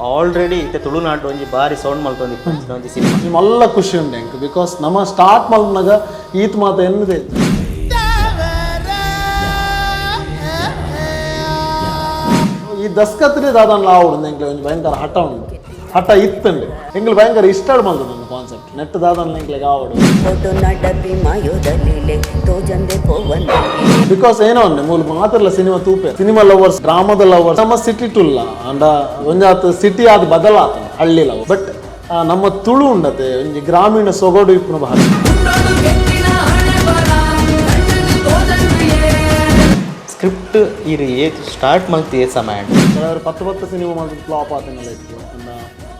Already ಇತ್ತೆ ತುಳುನಾಡು ಒಂಜಿ ಬಾರಿ ಸೌಂಡ್ ಮಲ್ತೊಂದು ಇಪ್ಪುನ ಒಂಜಿ ಸಿನಿಮಾ. ಮಲ್ಲ ಖುಷಿ ಉಂಡು ಎಂಕ್, because ನಮ್ಮ ಸ್ಟಾರ್ಟ್ ಮಲ್ಪನಾಗ ಈತ್ ಮಾತ ಎನ್ನದೆ. ಈ ದಸ್ಕತ್ರಿ ದಾದನ್ ಲಾವುಡು ಎಂಕ್ಲೆ ಒಂಜಿ ಭಯಂಕರ ಹಠ ಉಂಡು, ಹಠ ಇತ್ತುಂಡು. ಎಂಕ್ಲೆ ಭಯಂಕರ ಇಷ್ಟ ಮಲ್ತದ ಒಂದು ಕಾನ್ಸೆಪ್ಟ್ ನೆಟ್ ದಾದನ್ ಎಂಕ್ಲೆಗ್ ಆವಡು. Because ಏನೋ ಒಂದೆ ಮೂಲು ಮಾತ್ರಲ್ಲ ಸಿನಿಮಾ ತೂಪೆ, ಸಿನಿಮಾ ಲವರ್ಸ್, ಡ್ರಾಮಾದ ಲವರ್ಸ್, ನಮ್ಮ ಸಿಟಿ ಟುಲ್ಲ ಅಂಡ ಒಂಜಾತ್ ಸಿಟಿ ಆದ್ ಬದಲಾತ ಹಳ್ಳಿ ಲವ್. ಬಟ್ ನಮ್ಮ ತುಳು ಉಂಡತೆ ಒಂಜಿ ಗ್ರಾಮೀಣ ಸೊಗಡು ಇಪ್ಪುನ ಭಾಷೆ. ಸ್ಕ್ರಿಪ್ಟ್ ಇರು ಏತ್ ಸ್ಟಾರ್ಟ್ ಮಲ್ತಿ ಏತ್ ಸಮಯ ಆಂಡ್? ಕೆಲವರು ಪತ್ತು ಪತ್ತು ಸಿನಿಮಾ ಮಲ್ತು ಫ್ಲಾಪ್ ಆತನೆಲ್ಲ ಇತ್ತು. ಅಂಡ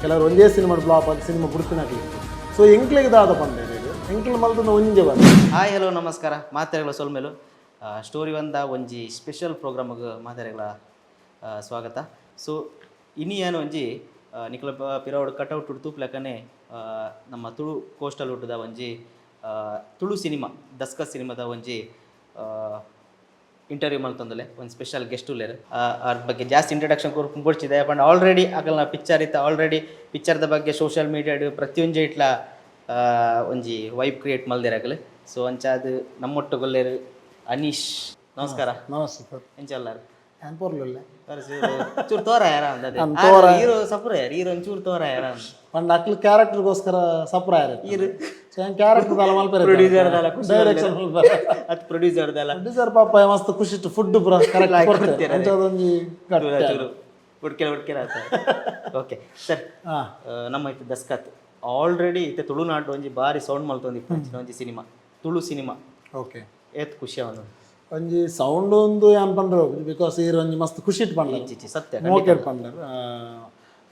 ಕೆಲವರು ಒಂಜೇ ಸಿನಿಮಾ ಫ್ಲಾಪ್ ಆದ್ ಸಿನಿಮಾ ಬುಡ್ತಿನಾಕ್ಲಿ. ಸೊ ಎಂಕ್ಲೆಗ್ ದಾದ ಪಂಡೇರು, ಎಂಕ್ಲೆ ಮಲ್ತದ ಒಂಜೆ ಬಂದ. ಹಾಯ್, ಹಲೋ, ನಮಸ್ಕಾರ ಮಾತೆರೆಗಳ ಸೊಲ್ಮೆಲು. ಸ್ಟೋರಿ ಒಂದ ಒಂಜಿ ಸ್ಪೆಷಲ್ ಪ್ರೋಗ್ರಾಮ್ಗೆ ಮಾತೆರೆಗಳ ಸ್ವಾಗತ. ಸೊ ಇನಿ ಏನು ಒಂಜಿ ನಿಕಲ ಪಿರವಡ್ ಕಟೌಟ್ ತೂಪ್ಲಕನೆ ನಮ್ಮ ತುಳು ಕೋಸ್ಟಲ್ ಹುಟ್ಟದ ಒಂಜಿ ತುಳು ಸಿನಿಮಾ ದಸ್ಕತ್ ಸಿನಿಮಾದ ಒಂಜಿ ಇಂಟರ್ವ್ಯೂ ಮಲ್ತೊಂದುಲ್ಲೆ. ಒಂದು ಸ್ಪೆಷಲ್ ಗೆಸ್ಟ್ ಉಲ್ಲೆರ್. ಅದ್ರ ಬಗ್ಗೆ ಜಾಸ್ತಿ ಇಂಟ್ರಡಕ್ಷನ್ ಕೊರ್ಪು ಬೊಡ್ಚಿದೆ ಪಂಡ ಆಲ್ರೆಡಿ ಅಕಲ್ನ ಪಿಕ್ಚರ್ ಇತ್ತ, ಆಲ್ರೆಡಿ ಪಿಕ್ಚರ್ದ ಬಗ್ಗೆ ಸೋಷಿಯಲ್ ಮೀಡಿಯಾಡ್ ಪ್ರತಿಯೊಂಜಿ ಇಟ್ಲ ಒಂಜಿ ವೈಬ್ ಕ್ರಿಯೇಟ್ ಮಲ್ದೆರ್ ಅಕಲ್. ಸೊ ಅಂಚಾದ್ ನಮ್ಮೊಟ್ಟುಗುಲ್ಲೆರ್ ಅನೀಶ್. ನಮಸ್ಕಾರ. ನಮಸ್ತೆ ಸರ್. ಎಂಚ ಉಲ್ಲಾರ್? ಏನ್ ಪೊರ್ಲುಲ್ಲೆ. ಚೂರು ತೋರ ಯಾರ? ಹೀರೋ ಸಪುರ ಯಾರು, ಹೀರೋ ಒಂಚೂರು ತೋರ ಯಾರ? ಪಂಡ ಅಕ್ಲು ಕ್ಯಾರೆಕ್ಟರ್ಗೋಸ್ಕರ ಸಪ್ರ ಯಾರು ಸೊ ಏನ್ ಕ್ಯಾರೆಕ್ಟರ್ ದಾಲ ಮಲ್ಪೆರೆ. ಪ್ರೊಡ್ಯೂಸರ್ ದಾಲ? ಡೈರೆಕ್ಷನ್ ಮಲ್ಪೆರೆ. ಅತ್ ಪ್ರೊಡ್ಯೂಸರ್ ದಾಲ? ಪ್ರೊಡ್ಯೂಸರ್ ಪಾಪ ಮಸ್ತ್ ಖುಷಿ ಇಟ್ಟು ಫುಡ್ ಪೂರ ಕರೆಕ್ಟ್ ಕೊಡ್ತಾರೆ, ಅಂಚಾದೊಂಜಿ ಗಟ್ಟಿ. ಚೂರು ಉಡ್ಕೆಲ ಉಡ್ಕೆಲ. Okay sir. ನಮ್ಮ ಇತ್ತೆ ದಸ್ಕತ್ ಆಲ್ರೆಡಿ ಇತ್ತೆ ತುಳುನಾಡು ಒಂಜಿ ಬಾರಿ ಸೌಂಡ್ ಮಲ್ತೊಂದು ಇಪ್ಪುನ ಒಂಜಿ cinema, Tulu cinema. ಏತ್ ಖುಷಿ ಅವನು? ಒಂಜಿ ಸೌಂಡ್ ಒಂದು ಏನ್ ಪಂಡ್ರು, because ಈರ್ ಒಂಜಿ ಮಸ್ತ್ ಖುಷಿ ಇಟ್ಟು ಪಂಡ್ರು. ಚಿಚಿ ಸತ್ಯ. ಮೋಕೆಡ್ ಪಂಡರ್.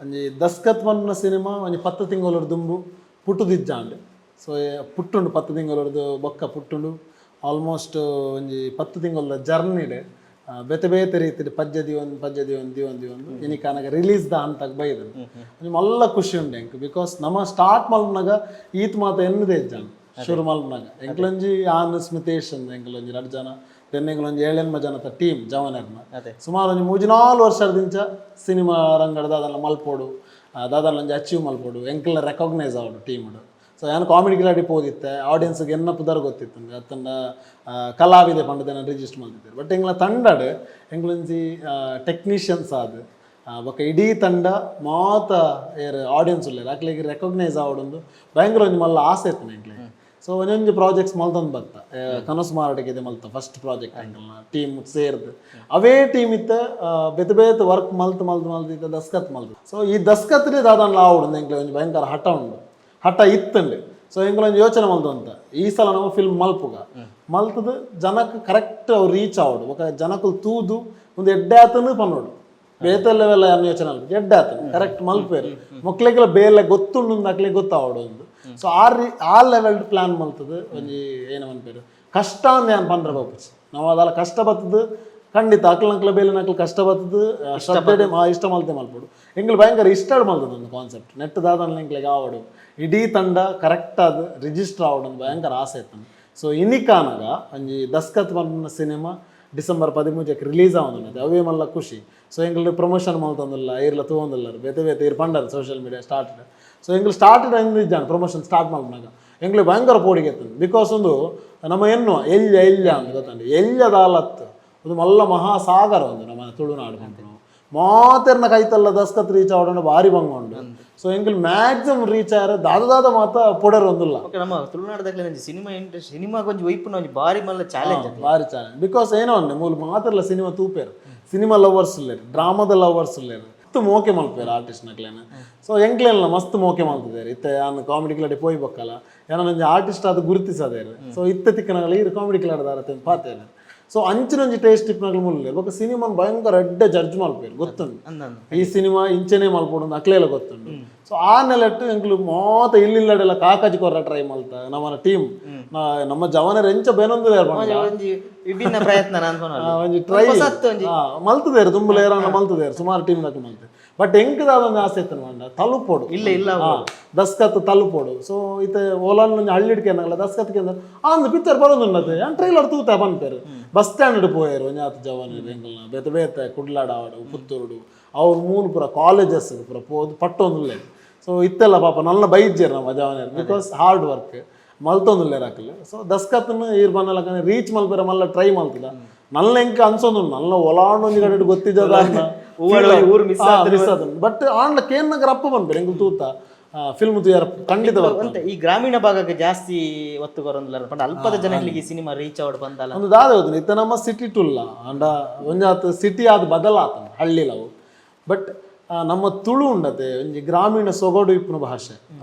ಒಂಜಿ ದಸ್ಕತ್ ಪನ್ಪುನ ಸಿನಿಮಾ ಒಂಜಿ 10 ತಿಂಗಳೊರ್ದು ದುಂಬು ಪುಟ್ಟುದಿಜ್ಜಾಂಡ್. ಸೊ ಪುಟ್ಟುಂಡು, 10 ತಿಂಗಳೊರ್ದು ಬೊಕ್ಕ ಪುಟ್ಟುಂಡು. ಆಲ್ಮೋಸ್ಟ್ ಒಂಜಿ 10 ತಿಂಗಳ ಜರ್ನಿಡ್ ಬೇತೆ ಬೇತೆ ರೀತಿಡ್ ಪಜ್ಜೆ ದಿವೊಂದು, ಪಜ್ಜೆ ದಿವೊಂದು, ದಿವೊಂದು, ದಿವೊಂದು ಇನಿಕಾನಗ ರಿಲೀಸ್ ದ ಹಂತಗ್ ಬೈದು. ಒಂಜಿ ಮಲ್ಲ ಖುಷಿ ಉಂಡು ಎಂಕ್, because ನಮ ಸ್ಟಾರ್ಟ್ ಮಲ್ಪನಾಗ ಈತ್ ಮಾತ ಎನ್ನದೇ ಇಜ್ಜಾಂಡ್. ಶುರು ಮಲ್ಪನಾಗ ಎಂಕ್ಲೊಂಜಿ ಆನ್ ಸ್ಮಿತೇಶ್ ಅಂದ್ ಎಂಕ್ಲೊಂಜಿ ರಡ್ಡ್ ಜನ, then ಎಂಕ್ಲೊಂಜಿ ಏಳೆನ್ಮ ಜನತ ಟೀಮ್ ಜವನೆರ್ನ. ಸುಮಾರು ಒಂಜಿ ಮೂಜಿ ನಾಲ್ ವರ್ಷದಿಂಚ ಸಿನಿಮಾ ರಂಗಡ್ ದಾದಲ್ಲ ಮಲ್ಪೋಡು, ದಾದಲ್ಲ ಒಂಜಿ ಅಚೀವ್ ಮಲ್ಪೋಡು, ಎಂಕ್ಲ ರೆಕಾಗ್ನೈಸ್ ಆವಡು ಟೀಮ್ಡ್. ಸೊ ಯಾನ್ ಕಾಮಿಡಿ ಕಿಲಾಡಿ ಪೋದಿತ್ತೆ, ಆಡಿಯನ್ಸ್ಗೆ ಎನ್ನ ಪುದರ್ ಗೊತ್ತಿತ್ತು, ಅತ್ತಂಡ ಕಲಾವಿದೆ ಪಂಡದನ್ನ ರಿಜಿಸ್ಟರ್ ಮಲ್ತಿದ್ದರು. ಬಟ್ ಎಂಗ್ಲ ತಂಡಡ್ ಎಂಕ್ಲೊಂಜಿ ಟೆಕ್ನಿಷಿಯನ್ಸ್ ಆದ್ ಬೊಕ್ಕ ಇಡೀ ತಂಡ ಮಾತ ಏರ್ ಆಡಿಯನ್ಸ್ ಉಲ್ಲೆರ್, ಅಕ್ಲೆಗ್ ರೆಕಾಗ್ನೈಸ್ ಆವಡೊಂದು ಭಯಂಕರ ಒಂಜಿ ಮಲ್ಲ ಆಸೆ ಇತ್ತು ಎಂಕ್ಲೆಗ್. ಸೊ ಒಂಜೊಂಜಿ ಪ್ರಾಜೆಕ್ಟ್ಸ್ ಮಲ್ತೊಂದು ಬತ್ತ. ಕನಸು ಮಾರಾಟಕ್ಕೆ ಇದೆ ಮಲ್ತ ಫಸ್ಟ್ ಪ್ರಾಜೆಕ್ಟ್ ಎಂಕಲ್ನ ಟೀಮ್ ಸೇರ್ದು. ಅವೇ ಟೀಮ್ ಇತ್ತ ಬೇತೆ ಬೇತೆ ವರ್ಕ್ ಮಲ್ತ್ ಮಲ್ತ್ ಮಲ್ತ್ ಇತ್ತ ದಸ್ಕತ್ ಮಲ್ತ್. ಸೊ ಈ ದಸ್ಕತ್ ದಾದನ್ ಆವಡು ಎಂಕ್ಲೆ ಒಂಜಿ ಭಯಂಕರ ಹಠ ಉಂಡು, ಹಠ ಇತ್ತುಂಡು. ಸೊ ಎಂಕ್ಲೊಂಜಿ ಯೋಚನೆ ಮಲ್ತು ಅಂತ, ಈ ಸಲ ನಾವು ಫಿಲ್ಮ್ ಮಲ್ಪುಗ, ಮಲ್ತದು ಜನಕ್ಕೆ ಕರೆಕ್ಟ್ ಅವ್ರು ರೀಚ್ ಆವಡು, ಬೊಕ ಜನಕ್ಕುಲು ತೂದು ಒಂದು ಎಡ್ಡೆ ಆತನು ಪನ್ನೋಡು. ಬೇತೆ ಲೆವೆಲ್ ಅನ್ನ ಯೋಚನೆ ಮಲ್ಪು, ಎಡ್ಡೆ ಆತನು ಕರೆಕ್ಟ್ ಮಲ್ಪೇರು, ಮೊಕ್ಲೆಗೆಲ್ಲ ಬೇಲೆ ಗೊತ್ತುಂಡು, ಅಕ್ಲೆಗೆ ಗೊತ್ತಾವಡು ಒಂದು. ಸೊ ಆ ರೀ ಆ ಲೆವೆಲ್ ಪ್ಲಾನ್ ಮಲ್ತದು. ಒಂಜಿ ಏನ ಮನ್ಪೇರು, ಕಷ್ಟ ಅಂದ್ ಯಾನ್ ಪಂಡ್ರೆ ಬಾಪುಜಿ. ನಾವು ಅದಲ್ಲ ಕಷ್ಟ ಬತ್ತದು ಖಂಡಿತ. ಅಕ್ಲ ನಕ್ಲ ಬೇಲೆ ನಕ್ಲು ಕಷ್ಟ ಬತ್ತದು, ಶ್ರದ್ಧೆ ಇಷ್ಟ ಮಲ್ತೆ ಮಲ್ಪೊಡು. ಎಂಕ್ಲು ಭಯಂಕರ ಇಷ್ಟ ಮಲ್ತದ ಒಂದು ಕಾನ್ಸೆಪ್ಟ್ ನೆಟ್ ದಾದನ್ ಎಂಕ್ಲೆಗ್ ಆವಡು, ಇಡೀ ತಂಡ ಕರೆಕ್ಟ್ ಆದ್ ರಿಜಿಸ್ಟರ್ ಆವಡು ಒಂದು ಭಯಂಕರ ಆಸೆ ಇತ್ತು. ಸೊ ಇನಿಕಾನಗ ಒಂಜಿ ದಸ್ಕತ್ ಪನ್ಪುನ ಸಿನಿಮಾ ಡಿಸೆಂಬರ್ 13ಕ್ಕೆ ರಿಲೀಸ್ ಆವೊಂದುಂಡು, ಅವೇ ಮಲ್ಲ ಖುಷಿ. ಸೊ ಎಂಕ್ಲು ಪ್ರಮೋಷನ್ ಮಲ್ತೊಂದುಲ್ಲ, ಇರ್ಲ ತೂವೊಂದುಲ್ಲರು, ಬೇತೆ ಬೇತೆ ಇರ್ ಪಂಡರ್ social media start. So ಎಂಕ್ಲು start ಇಜ್ಜಾಂಡ್. Promotion start ಮಲ್ಪನಾಗ ಎಂಕ್ಲು ಭಯಂಕರ ಪೋಡಿಗೆ ಇತ್ತು, because ಒಂದು ನಮ್ಮ ಎನ್ನುವ ಎಲ್ಯ ಎಲ್ಯ ಅಂತ ಗೊತ್ತಂడి, ಎಲ್ಯ ದಾಲತ್ತು ಒಂದು ಮಲ್ಲ ಮಹಾಸಾಗರ ಒಂದು ನಮ್ಮ ತುಳುನಾಡು ಪನ್ಪುನವು. ಮಾತೆರ್ನ ಕೈತಲ್ಲ ದಸ್ಕತ್ ರೀಚ್ ಆವಡಂಡ ಭಾರಿ ಬಂಗ ಉಂಡು. ಸೊ ಎಂಕ್ಲು ಮ್ಯಾಕ್ಸಿಮಮ್ ರೀಚ್ ಆಯರ ದಾದ ದಾದ ಮಾತ ಪೊಡರ್ ಒಂದುಲ್ಲ. ಓಕೆ, ನಮ್ಮ ತುಳುನಾಡದಾಗಲೇ ಒಂಜಿ cinema interest, ಸಿನಿಮಾಗೆ ಒಂಜಿ ಒಯ್ಪುನ ಒಂಜಿ ಬಾರಿ ಮಲ್ಲ ಚಾಲೆಂಜ್ ಅದು. ಭಾರಿ ಚಾಲೆಂಜ್. Because ಏನೋ ಒಂದೆ ಮೂಲು ಮಾತ್ರಲ್ಲ ಸಿನಿಮಾ ತೂಪೇರು, ಸಿನಿಮಾ ಲವರ್ಸ್ ಉಲ್ಲೇರು, ಡ್ರಾಮಾದ ಲವರ್ಸ್ ಉಲ್ಲೇರು. ಮಸ್ತ್ ಮೋಕೆ ಮಲ್ಪೇರು ಆರ್ಟಿಸ್ಟ್ ನಕ್ಲೇನ. ಸೊ ಎಂಕ್ಲೆಲ್ಲ ಮಸ್ತ್ ಮೋಕೆ ಮಲ್ತಿದ್ದಾರೆ. ಇತ್ತೆ ಯಾನ್ ಕಾಮಿಡಿ ಕಿಲಾಡಿ ಪೋಯಿ ಬೊಕ್ಕಲ ಯಾನ ಒಂಜಿ ಆರ್ಟಿಸ್ಟ್ ಅದು ಗುರುತಿಸದೇರು. ಸೊ ಇತ್ತೆ ತಿಕ್ಕನಗಲ ಈರು ಕಾಮಿಡಿ ಕಿಲಾಡಿದಾರ ಪಾತೇರು. ಸೊ ಅಂಚಿನೊಂಜಿ ಟೇಸ್ಟ್ ಇಪ್ಪನಗಲು ಮುಲ್ಲೇರು. ಬೊಕ್ಕ ಸಿನಿಮಾ ಭಯಂಕರ ಎಡ್ಡೆ ಜಡ್ಜ್ ಮಲ್ಪೇರು, ಗೊತ್ತುಂಡು. ಅಂದಂದು. ಈ ಸಿನಿಮಾ ಇಂಚೆನೆ ಮಲ್ಪೊಡು ಅಕ್ಲೇಲ ಗೊತ್ತುಂಡು. ಸೊ ಆ ನೆಲೆಟ್ಟು ಎಂಕ್ಲು ಮಾತ ಇಲ್ಲಿಲ್ಲಡೆಲ್ಲ ಕಾಕಜಿ ಕೊರ್ರ ಟ್ರೈ ಮಲ್ತ. ನಮ್ಮ ಟೀಮ್, ನಮ್ಮ ಜವನರು ಎಂಚ ಬೇನೊಂದು ಒಂಜಿ ವಿಭಿನ್ನ ಪ್ರಯತ್ನ ನಾನು ಒಂಜಿ ಟ್ರೈ ಹೊಸತ್ತು ಒಂಜಿ. ಮಲ್ತದೇರು, ತುಂಬುಲ ಏರನ್ನ ಮಲ್ತದೇರು, ಸುಮಾರು ಟೀಮ್ ದಕ್ಕೆ ಮಲ್ತೆ. But ಎಂಕ್ದಾದ ಒಂಜಿ ಆಸೆ ಇತ್ತು ಪಂಡ ತಲುಪೋಡು. ಇಲ್ಲ ಇಲ್ಲ. ದಸ್ಕತ್ ತಲುಪೋಡು. ಸೊ ಇತ್ತೆ ಓಲಾನ್ ಒಂಜಿ ಹಳ್ಳಿಡ್ ಕೇನಗಲ ದಸ್ಕತ್ ಕೇಂದ್ರ ಆಂದ್ ಪಿಕ್ಚರ್ ಬರೋದುಂಡತೆ, ಯಾನ್ ಟ್ರೈಲರ್ ತೂತೆ ಪನ್ಪೆರ್. ಬಸ್ ಸ್ಟ್ಯಾಂಡ್ ಪೋಯೆರ್ ಒಂಜಿ ಆತ್ ಜವಾನಿರು ಎಂಕಲ್ನ ಬೇತೆ ಬೇತೆ ಕುಡ್ಲಾಡ್ ಆವಡ್ ಪುತ್ತೂರುಡು ಅವ್ರು ಮೂಲು ಪೂರ ಕಾಲೇಜಸ್ ಪೂರ ಪೋದು ಪಟ್ಟೊಂದುಲ್ಲೆರ್. ಸೊ ಇತ್ತೆಲ್ಲ ಪಾಪ ನಲ್ಲ ಬೈದ್ಜೆರ್ ನಮ್ಮ ಜವಾನಿರು, because hard work ಮಲ್ತೊಂದುಲ್ಲೆರ್ ಅಕುಲು. ಸೊ ದಸ್ಕತ್ನ್ ಈರ್ ಬನ್ನಲಕನೆ ರೀಚ್ ಮಲ್ಪೆರೆ ಮಲ್ಲ ಟ್ರೈ ಮಲ್ತದ. ನಲ್ಲ ಎಂಕ್ ಅನ್ಸೊಂದುಂಡು, ನಲ್ಲ ಒಲಾಂಡ್ ಒಂಜಿ ಕಡೆಟ್ ಗೊತ್ತಿದ್ದದ. ಊರು miss. Miss ಆತಂಡ್. But ಆಂಡ ಕೇನ್ನಗ ರಪ್ಪ ಪನ್ಪೆರ್, ಎಂಕುಲು ತೂತ ಫಿಲ್ಮ್ ತೂಯರ ಖಂಡಿತ ಬರ್ಪುಂಡು. ಒಂತೆ ಈ ಗ್ರಾಮೀಣ ಭಾಗಕ್ಕೆ ಜಾಸ್ತಿ ಒತ್ತು ಕೊರೊಂದುಲ್ಲೆರ್ ಪಂಡ ಅಲ್ಪದ ಜನಗಳಿಗೆ ಈ ಸಿನಿಮಾ ರೀಚ್ ಆವಡ್ ಬಂದಲ್ಲ. ಒಂದು ದಾದ ಗೊತ್ತುಂಡು, ಇತ್ತೆ ನಮ್ಮ ಸಿಟಿ ಟುಲ್ಲ ಅಂಡ ಒಂಜಾತ್ ಸಿಟಿ ಆದ್ ಬದಲಾತಂಡ್ ಹಳ್ಳಿಲವು. ಬಟ್ ನಮ್ಮ ತುಳು ಉಂಡತೆ ಒಂಜಿ ಗ್ರಾಮೀಣ ಸೊಗಡು ಇಪ್ಪುನ ಭಾಷೆ,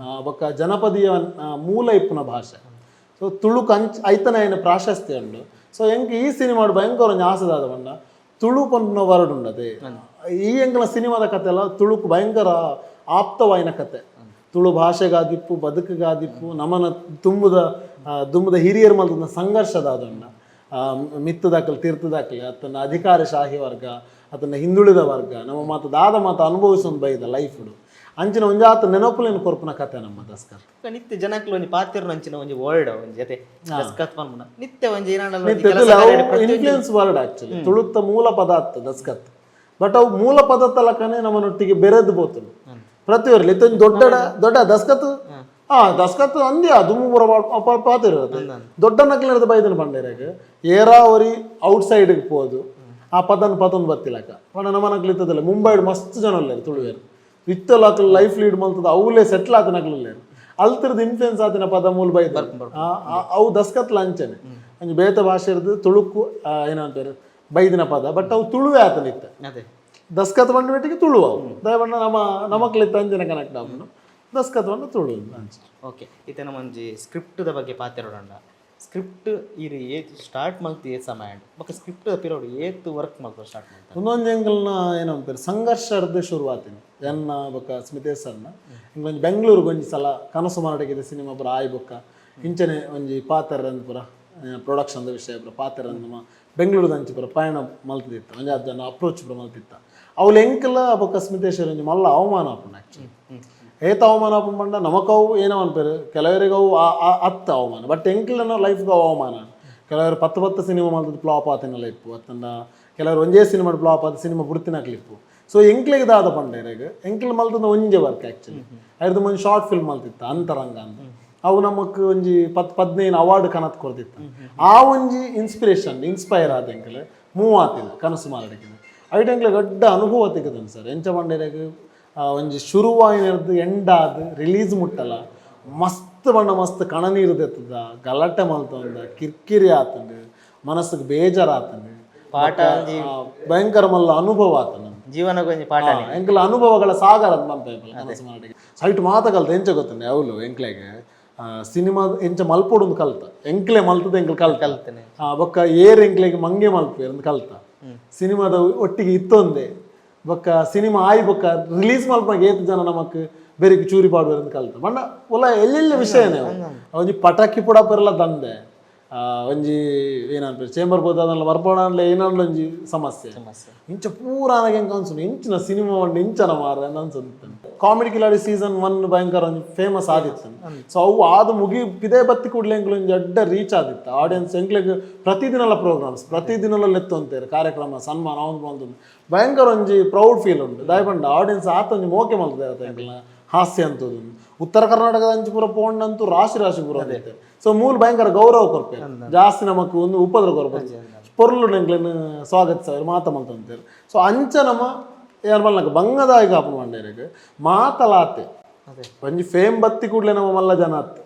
ಬೊಕ್ಕ ಜನಪದೀಯ ಮೂಲ ಇಪ್ಪುನ ಭಾಷೆ. ಸೊ ತುಳು ಕಂಚ್ ಐತನ ಐನ ಪ್ರಾಶಸ್ತ್ಯ ಉಂಡು. ಸೊ ಎಂಕ್ ಈ ಸಿನಿಮಾಡ್ ಭಯಂಕರ ಒಂಜಿ ಆಸೆ ದಾದ ಪಂಡ, ತುಳು ಪನ್ಪುನ ವರ್ಡ್ ಉಂಡತೆ, ಈ ಎಂಕಲ ಸಿನಿಮಾದ ಕತೆ ಅಲ್ಲ, ತುಳುಕು ಭಯಂಕರ ಆಪ್ತವಾಯಿನ ಕತೆ. ತುಳು ಭಾಷೆಗಾದಿಪ್ಪು, ಬದುಕುಗಾದಿಪ್ಪು, ನಮನ ತುಂಬುದ ದುಂಬುದ ಹಿರಿಯರ್ ಮಲ್ತದ ಸಂಘರ್ಷದ ಅದನ್ನ ಮಿತ್ತದಾಕಲ್ ತೀರ್ಥದಾಕಲಿ ಅತನ ಅಧಿಕಾರಶಾಹಿ ವರ್ಗ ಅತನ ಹಿಂದುಳಿದ ವರ್ಗ ನಮ್ಮ ಮಾತು ದಾದ ಮಾತು ಅನುಭವಿಸೊಂದು ಬೈದ ಲೈಫ್ ಅಂಚಿನ ಒಂಜಾತ ನೆನಪುಲೇನು ಕೊರ್ಪುನ ಕತೆ ನಮ್ಮ ದಸ್ಕತ್. ನಿತ್ಯ ಜನಕ್ಲು ಒಂಜಿ ಪಾತೆರ್ನ ಅಂಚಿನ ಒಂಜಿ ವರ್ಡ್ ಒಂಜಿ ಜೊತೆ ದಸ್ಕತ್ ಪನ್ಪುನ. ನಿತ್ಯ ಒಂಜಿ ಏನಾಂಡಲ ಒಂಜಿ ಕೆಲಸ ಕಾರ್ಯಡ್ ಪ್ರತಿಯೊಂಜಿ. Influence word actually. ತುಳುತ್ತ ಮೂಲ ಪದಾರ್ಥ ದಸ್ಕತ್. ಬಟ್ ಅವು ಮೂಲ ಪದ ತಲಕನೆ ನಮ್ಮನೊಟ್ಟಿಗೆ ಬೆರೆದು ಪೋತುಂಡು ಪ್ರತಿಯೊರ್ಲಿ. ಇತ್ತೊಂಜಿ ದೊಡ್ಡ ದೊಡ್ಡ ದಸ್ಕತ್, ಆ ದಸ್ಕತ್ ಅಂದ್ಯ ದುಮ್ಮು ಪೂರ ಪಾತೆರ ದೊಡ್ಡ ನಕ್ಲಿನದ ಬೈದನ ಪಂಡೇರಾಗ ಏರಾವರಿ ಔಟ್ ಸೈಡ್ಗೆ ಪೋದು ಆ ಪದನ್ ಪತೊಂದು ಬತ್ತಿಲಕ ಪಂಡ ನಮ್ಮ ನಕ್ಲು ಇತ್ತದಲ್ಲ. ಮುಂಬೈಡ್ ಮಸ್ತ್ ಜನ ಉಲ್ಲೆರ್ ತುಳುವೆರ್. ಇತ್ತಲ ಅಕ್ಲು ಲೈಫ್ ಲೀಡ್ ಮಲ್ತದ ಅವಲೇ ಸೆಟ್ಲ್ ಆತನ ಅಕ್ಲು. ಅಲ್ತಿರ್ದು ಇನ್ಫ್ಲುಯೆನ್ಸ್ ಆತಿನ ಪದ ಮೂಲ ಬೈದ ಅವು ದಸ್ಕತ್ಲ ಅಂಚನೆ ಒಂಜಿ ಬೇತೆ ಭಾಷೆ ಇರ್ದು ತುಳುಕು ಏನಂತಾರೆ ಬೈದಿನ ಪದ, ಬಟ್ ಅವು ತುಳುವೇ ಆತನ ಇತ್ತ. ದಸ್ಕತ್ ಬಂಡ ಬೆಟ್ಟಿಗೆ ತುಳು ಅವು ದಯಬಣ್ಣ ನಮ್ಮ ನಮಕ್ಲಿತ್ತ ಅಂಚನೆ ಕನೆಕ್ಟ್ ಆಪುಂಡು. ದಸ್ಕತ್ ಬಂಡ ತುಳು ಅಂಚೆ. ಓಕೆ, ಇತ್ತೆ ನಮ್ಮ ಒಂಜಿ ಸ್ಕ್ರಿಪ್ಟ್ದ ಬಗ್ಗೆ ಪಾತೆರೊಡಂಡ, ಸ್ಕ್ರಿಪ್ಟ್ ಈರ್ ಏತ್ ಸ್ಟಾರ್ಟ್ ಮಲ್ತ್ ಏತ್ ಸಮಯ ಆಂಡ್? ಬೊಕ್ಕ ಸ್ಕ್ರಿಪ್ಟ್ ಪಿರೋಡು ಏತ್ ವರ್ಕ್ ಮಲ್ತ್ ಸ್ಟಾರ್ಟ್ ಮಲ್ತ? ಒಂದೊಂದು ಎಂಕಲ್ನ ಏನಂತಾರೆ ಸಂಘರ್ಷರ್ದು ಶುರುವಾತಿನಿ ಎನ್ನ ಬೊಕ್ಕ ಸ್ಮಿತೇಶ್ ಸರ್ನ. ಇಂಕೊಂಜಿ ಬೆಂಗಳೂರಿಗೆ ಒಂಜಿ ಸಲ ಕನಸು ಮಾರಾಟಕ್ಕಿದೆ ಸಿನಿಮಾ ಪೂರ ಆಯ್ ಬೊಕ್ಕ ಇಂಚನೆ ಒಂಜಿ ಪಾತೆರ ಅಂದ್ ಪೂರ ಪ್ರೊಡಕ್ಷನ್ದ ವಿಷಯ ಪೂರ ಪಾತೆರ ನಮ್ಮ ಬೆಂಗಳೂರದ ಅಂಚಿ ಪೂರ ಪಯಣ ಮಲ್ತಿತ್ತ. ಒಂಜಿ ಆತ್ ಜನ ಅಪ್ರೋಚ್ ಪೂರ ಮಲ್ತಿತ್ತ. ಅವ್ಲು ಎಂಕಲ ಬೊಕ್ಕ ಸ್ಮಿತೇಶ್ವರ ಒಂಜಿ ಮಲ್ಲ ಅವಮಾನ ಆಪುಂಡು ಆ್ಯಕ್ಚುಲಿ. ಏತ್ ಅವಮಾನ ಆಪುಂಡು ಪಂಡ ನಮಕವು ಏನೋ ಅನ್ಪೇರು, ಕೆಲವರಿಗೆ ಅವು ಅತ್ತ ಅವಮಾನ, ಬಟ್ ಎಂಕ್ಲನ ಲೈಫ್ಗೆ ಅವು ಅವಮಾನ. ಕೆಲವರು ಪತ್ತು ಪತ್ತು ಸಿನಿಮಾ ಮಲ್ತದ್ದು ಫ್ಲಾಪ್ ಆತಿನ ಲೈಫ್ ಅತ್ತಂಡ, ಕೆಲವರು ಒಂಜೇ ಸಿನಿಮಾ ಫ್ಲಾಪ್ ಆದ ಸಿನಿಮಾ ಬುಡ್ತಿನ ಕ್ಲಿಪ್ಪು. ಸೊ ಎಂಕ್ಲೆಗ್ ದಾದ ಪಂಡೇರಾಗ, ಎಂಕ್ಲ ಮಲ್ತದ ಒಂಜೆ ವರ್ಕ್ ಆ್ಯಕ್ಚುಲಿ. ಐರ್ದು ಒಂಜಿ ಶಾರ್ಟ್ ಫಿಲ್ಮ್ ಮಲ್ತಿತ್ತ ಅಂತರಂಗ ಅಂತ. ಅವು ನಮಕ್ ಒಂಜಿ 10 15 ಅವಾರ್ಡ್ ಕನತ್ ಕೊರ್ದಿತ್ತ. ಆ ಒಂಜಿ ಇನ್ಸ್ಪಿರೇಷನ್ ಇನ್ಸ್ಪೈರ್ ಆದ ಎಂಕ್ಲೆ ಮೂವ್ ಆತಿಲ್ಲ ಕನಸು ಮಾರಡಿಕೆ. ಐಟ್ ಎಂಕ್ಲೆ ದೊಡ್ಡ ಅನುಭವ ತಿಕ್ಕದನ್ ಸರ್. ಎಂಚ ಪಂಡೇರಾಗ ಒಂಜಿ ಶುರುವಾಯಿನರ್ದು ಎಂಡಾದ್ ರಿಲೀಸ್ ಮುಟ್ಟಲ ಮಸ್ತ್ ಬಣ್ಣ ಮಸ್ತ್ ಕಣನೀರು ದೆತ್ತದ, ಗಲಾಟೆ ಮಲ್ತೊಂದ, ಕಿರ್ಕಿರಿ ಆತಂಡು, ಮನಸ್ಸಿಗೆ ಬೇಜಾರಾತಂಡು. ಪಾಠ. ಭಯಂಕರ ಮಲ್ಲ ಅನುಭವ ಆತ ನಮ್ಗೆ. ಜೀವನಕ್ಕೆ ಒಂಜಿ ಪಾಠ. ಎಂಕಲ ಅನುಭವಗಳ ಸಾಗರ ಅಂತ ಪನ್ಪೆ ಕನಸು ಮಾರಾಟಕ್ಕೆ. ಸೈಟ್ ಮಾತ ಕಲ್ತ. ಎಂಚ ಗೊತ್ತುಂಡೆ, ಅವಲು ಎಂಕ್ಲೆಗ್ ಸಿನಿಮಾ ಎಂಚ ಮಲ್ಪೊಡು ಕಲ್ತ. ಎಂಕ್ಲೆ ಮಲ್ತದ ಎಂಕ್ಲೆ ಕಲ್ತ. ಕಲ್ತನೆ. ಬೊಕ್ಕ ಏರ್ ಎಂಕ್ಲೆಗ್ ಮಂಗೆ ಮಲ್ಪುವೆರ್ ಅಂದ್ ಕಲ್ತ. ಸಿನಿಮಾದ ಒಟ್ಟಿಗೆ ಇತ್ತೊಂದೆ ಬೊಕ್ಕ ಸಿನಿಮಾ ಆಯಿ ಬೊಕ್ಕ ರಿಲೀಸ್ ಮಲ್ಪನಾಗ ಏತ್ ಜನ ನಮಕ್ ಬೆರಿಕ್ ಚೂರಿ ಪಾಡುವೆರ್ ಅಂದ್ ಕಲ್ತ. ಬಣ್ಣ ಒಲ ಎಲ್ಲೆಲ್ಲ ವಿಷಯನೇ ಅವು. ಒಂಜಿ ಪಟಾಕಿ ಪುಡಪೆರ್ಲ ದಂದೆ, ಒಂಜಿ ಏನನ್ಪೆರ್ ಚೇಂಬರ್ ಬೋದಾದಲ್ಲ ಬರ್ಪೋಣ ಏನಂಡ್ಲ ಒಂಜಿ ಸಮಸ್ಯೆ. ಸಮಸ್ಯೆ. ಇಂಚ ಪೂರ ಎಂಕ್ ಅನ್ಸುಂಡು, ಇಂಚಿನ ಸಿನಿಮಾ ಉಂಡು ಇಂಚನ ಮಾರ್ರೆ ಅಂತ ಅನ್ಸುತ್ತೆ. ಕಾಮಿಡಿ ಕಿಲಾಡಿ ಸೀಸನ್ 1 ಭಯಂಕರ ಒಂಜಿ ಫೇಮಸ್ ಆದಿತ್ತು. ಸೊ ಅವು ಆದ ಮುಗಿ ಪಿದೆ ಬತ್ತಿ ಕೂಡಲೇ ಎಂಕ್ಲು ಒಂಜಿ ಅಡ್ಡ ರೀಚ್ ಆದಿತ್ತು ಆಡಿಯನ್ಸ್. ಎಂಕ್ಲೆಗ್ ಪ್ರತಿದಿನಲ ಪ್ರೋಗ್ರಾಮ್ಸ್, ಪ್ರತಿದಿನಲ ಲೆತ್ತೊಂತೇರು ಕಾರ್ಯಕ್ರಮ, ಸನ್ಮಾನ ಅವನು ಬಂದು ಭಯಂಕರ ಒಂಜಿ ಪ್ರೌಡ್ ಫೀಲ್ ಉಂಟು. ದಯಪಂಡ ಆಡಿಯನ್ಸ್ ಆತ ಒಂಜಿ ಮೋಕೆ ಮಲ್ತದೆ ಎಂಕ್ಲ ಹಾಸ್ಯ ಅಂತದ್ದು. ಉತ್ತರ ಕರ್ನಾಟಕದ ಅಂಚು ಪೂರ ಪೋಂಡಂತೂ ರಾಶಿ ರಾಶಿ ಪೂರ. ಸೊ ಮೂಲ ಭಯಂಕರ ಗೌರವ ಕೊರ್ಪೇರು, ಜಾಸ್ತಿ ನಮಕ್ ಒಂದು ಉಪದ್ರ ಕೊರ್ಪೇರು, ಪೊರ್ಲು ಎಂಕ್ಲೆನ್ ಸ್ವಾಗತಿಸವರು ಮಾತ ಮಲ್ತೊಂತೇರು. ಸೊ ಅಂಚ ನಮ್ಮ ಏನ್ ಮಲ್ನಕ ಬಂಗದಾಯಿಗ ಆಪುಂಡು ಪಂಡೇರೆಗ್ ಮಾತಲಾತೆ. ಒಂಜಿ ಫೇಮ್ ಬತ್ತಿ ಕೂಡಲೇ ನಮ್ಮ ಮಲ್ಲ ಜನ ಅತ್ತು.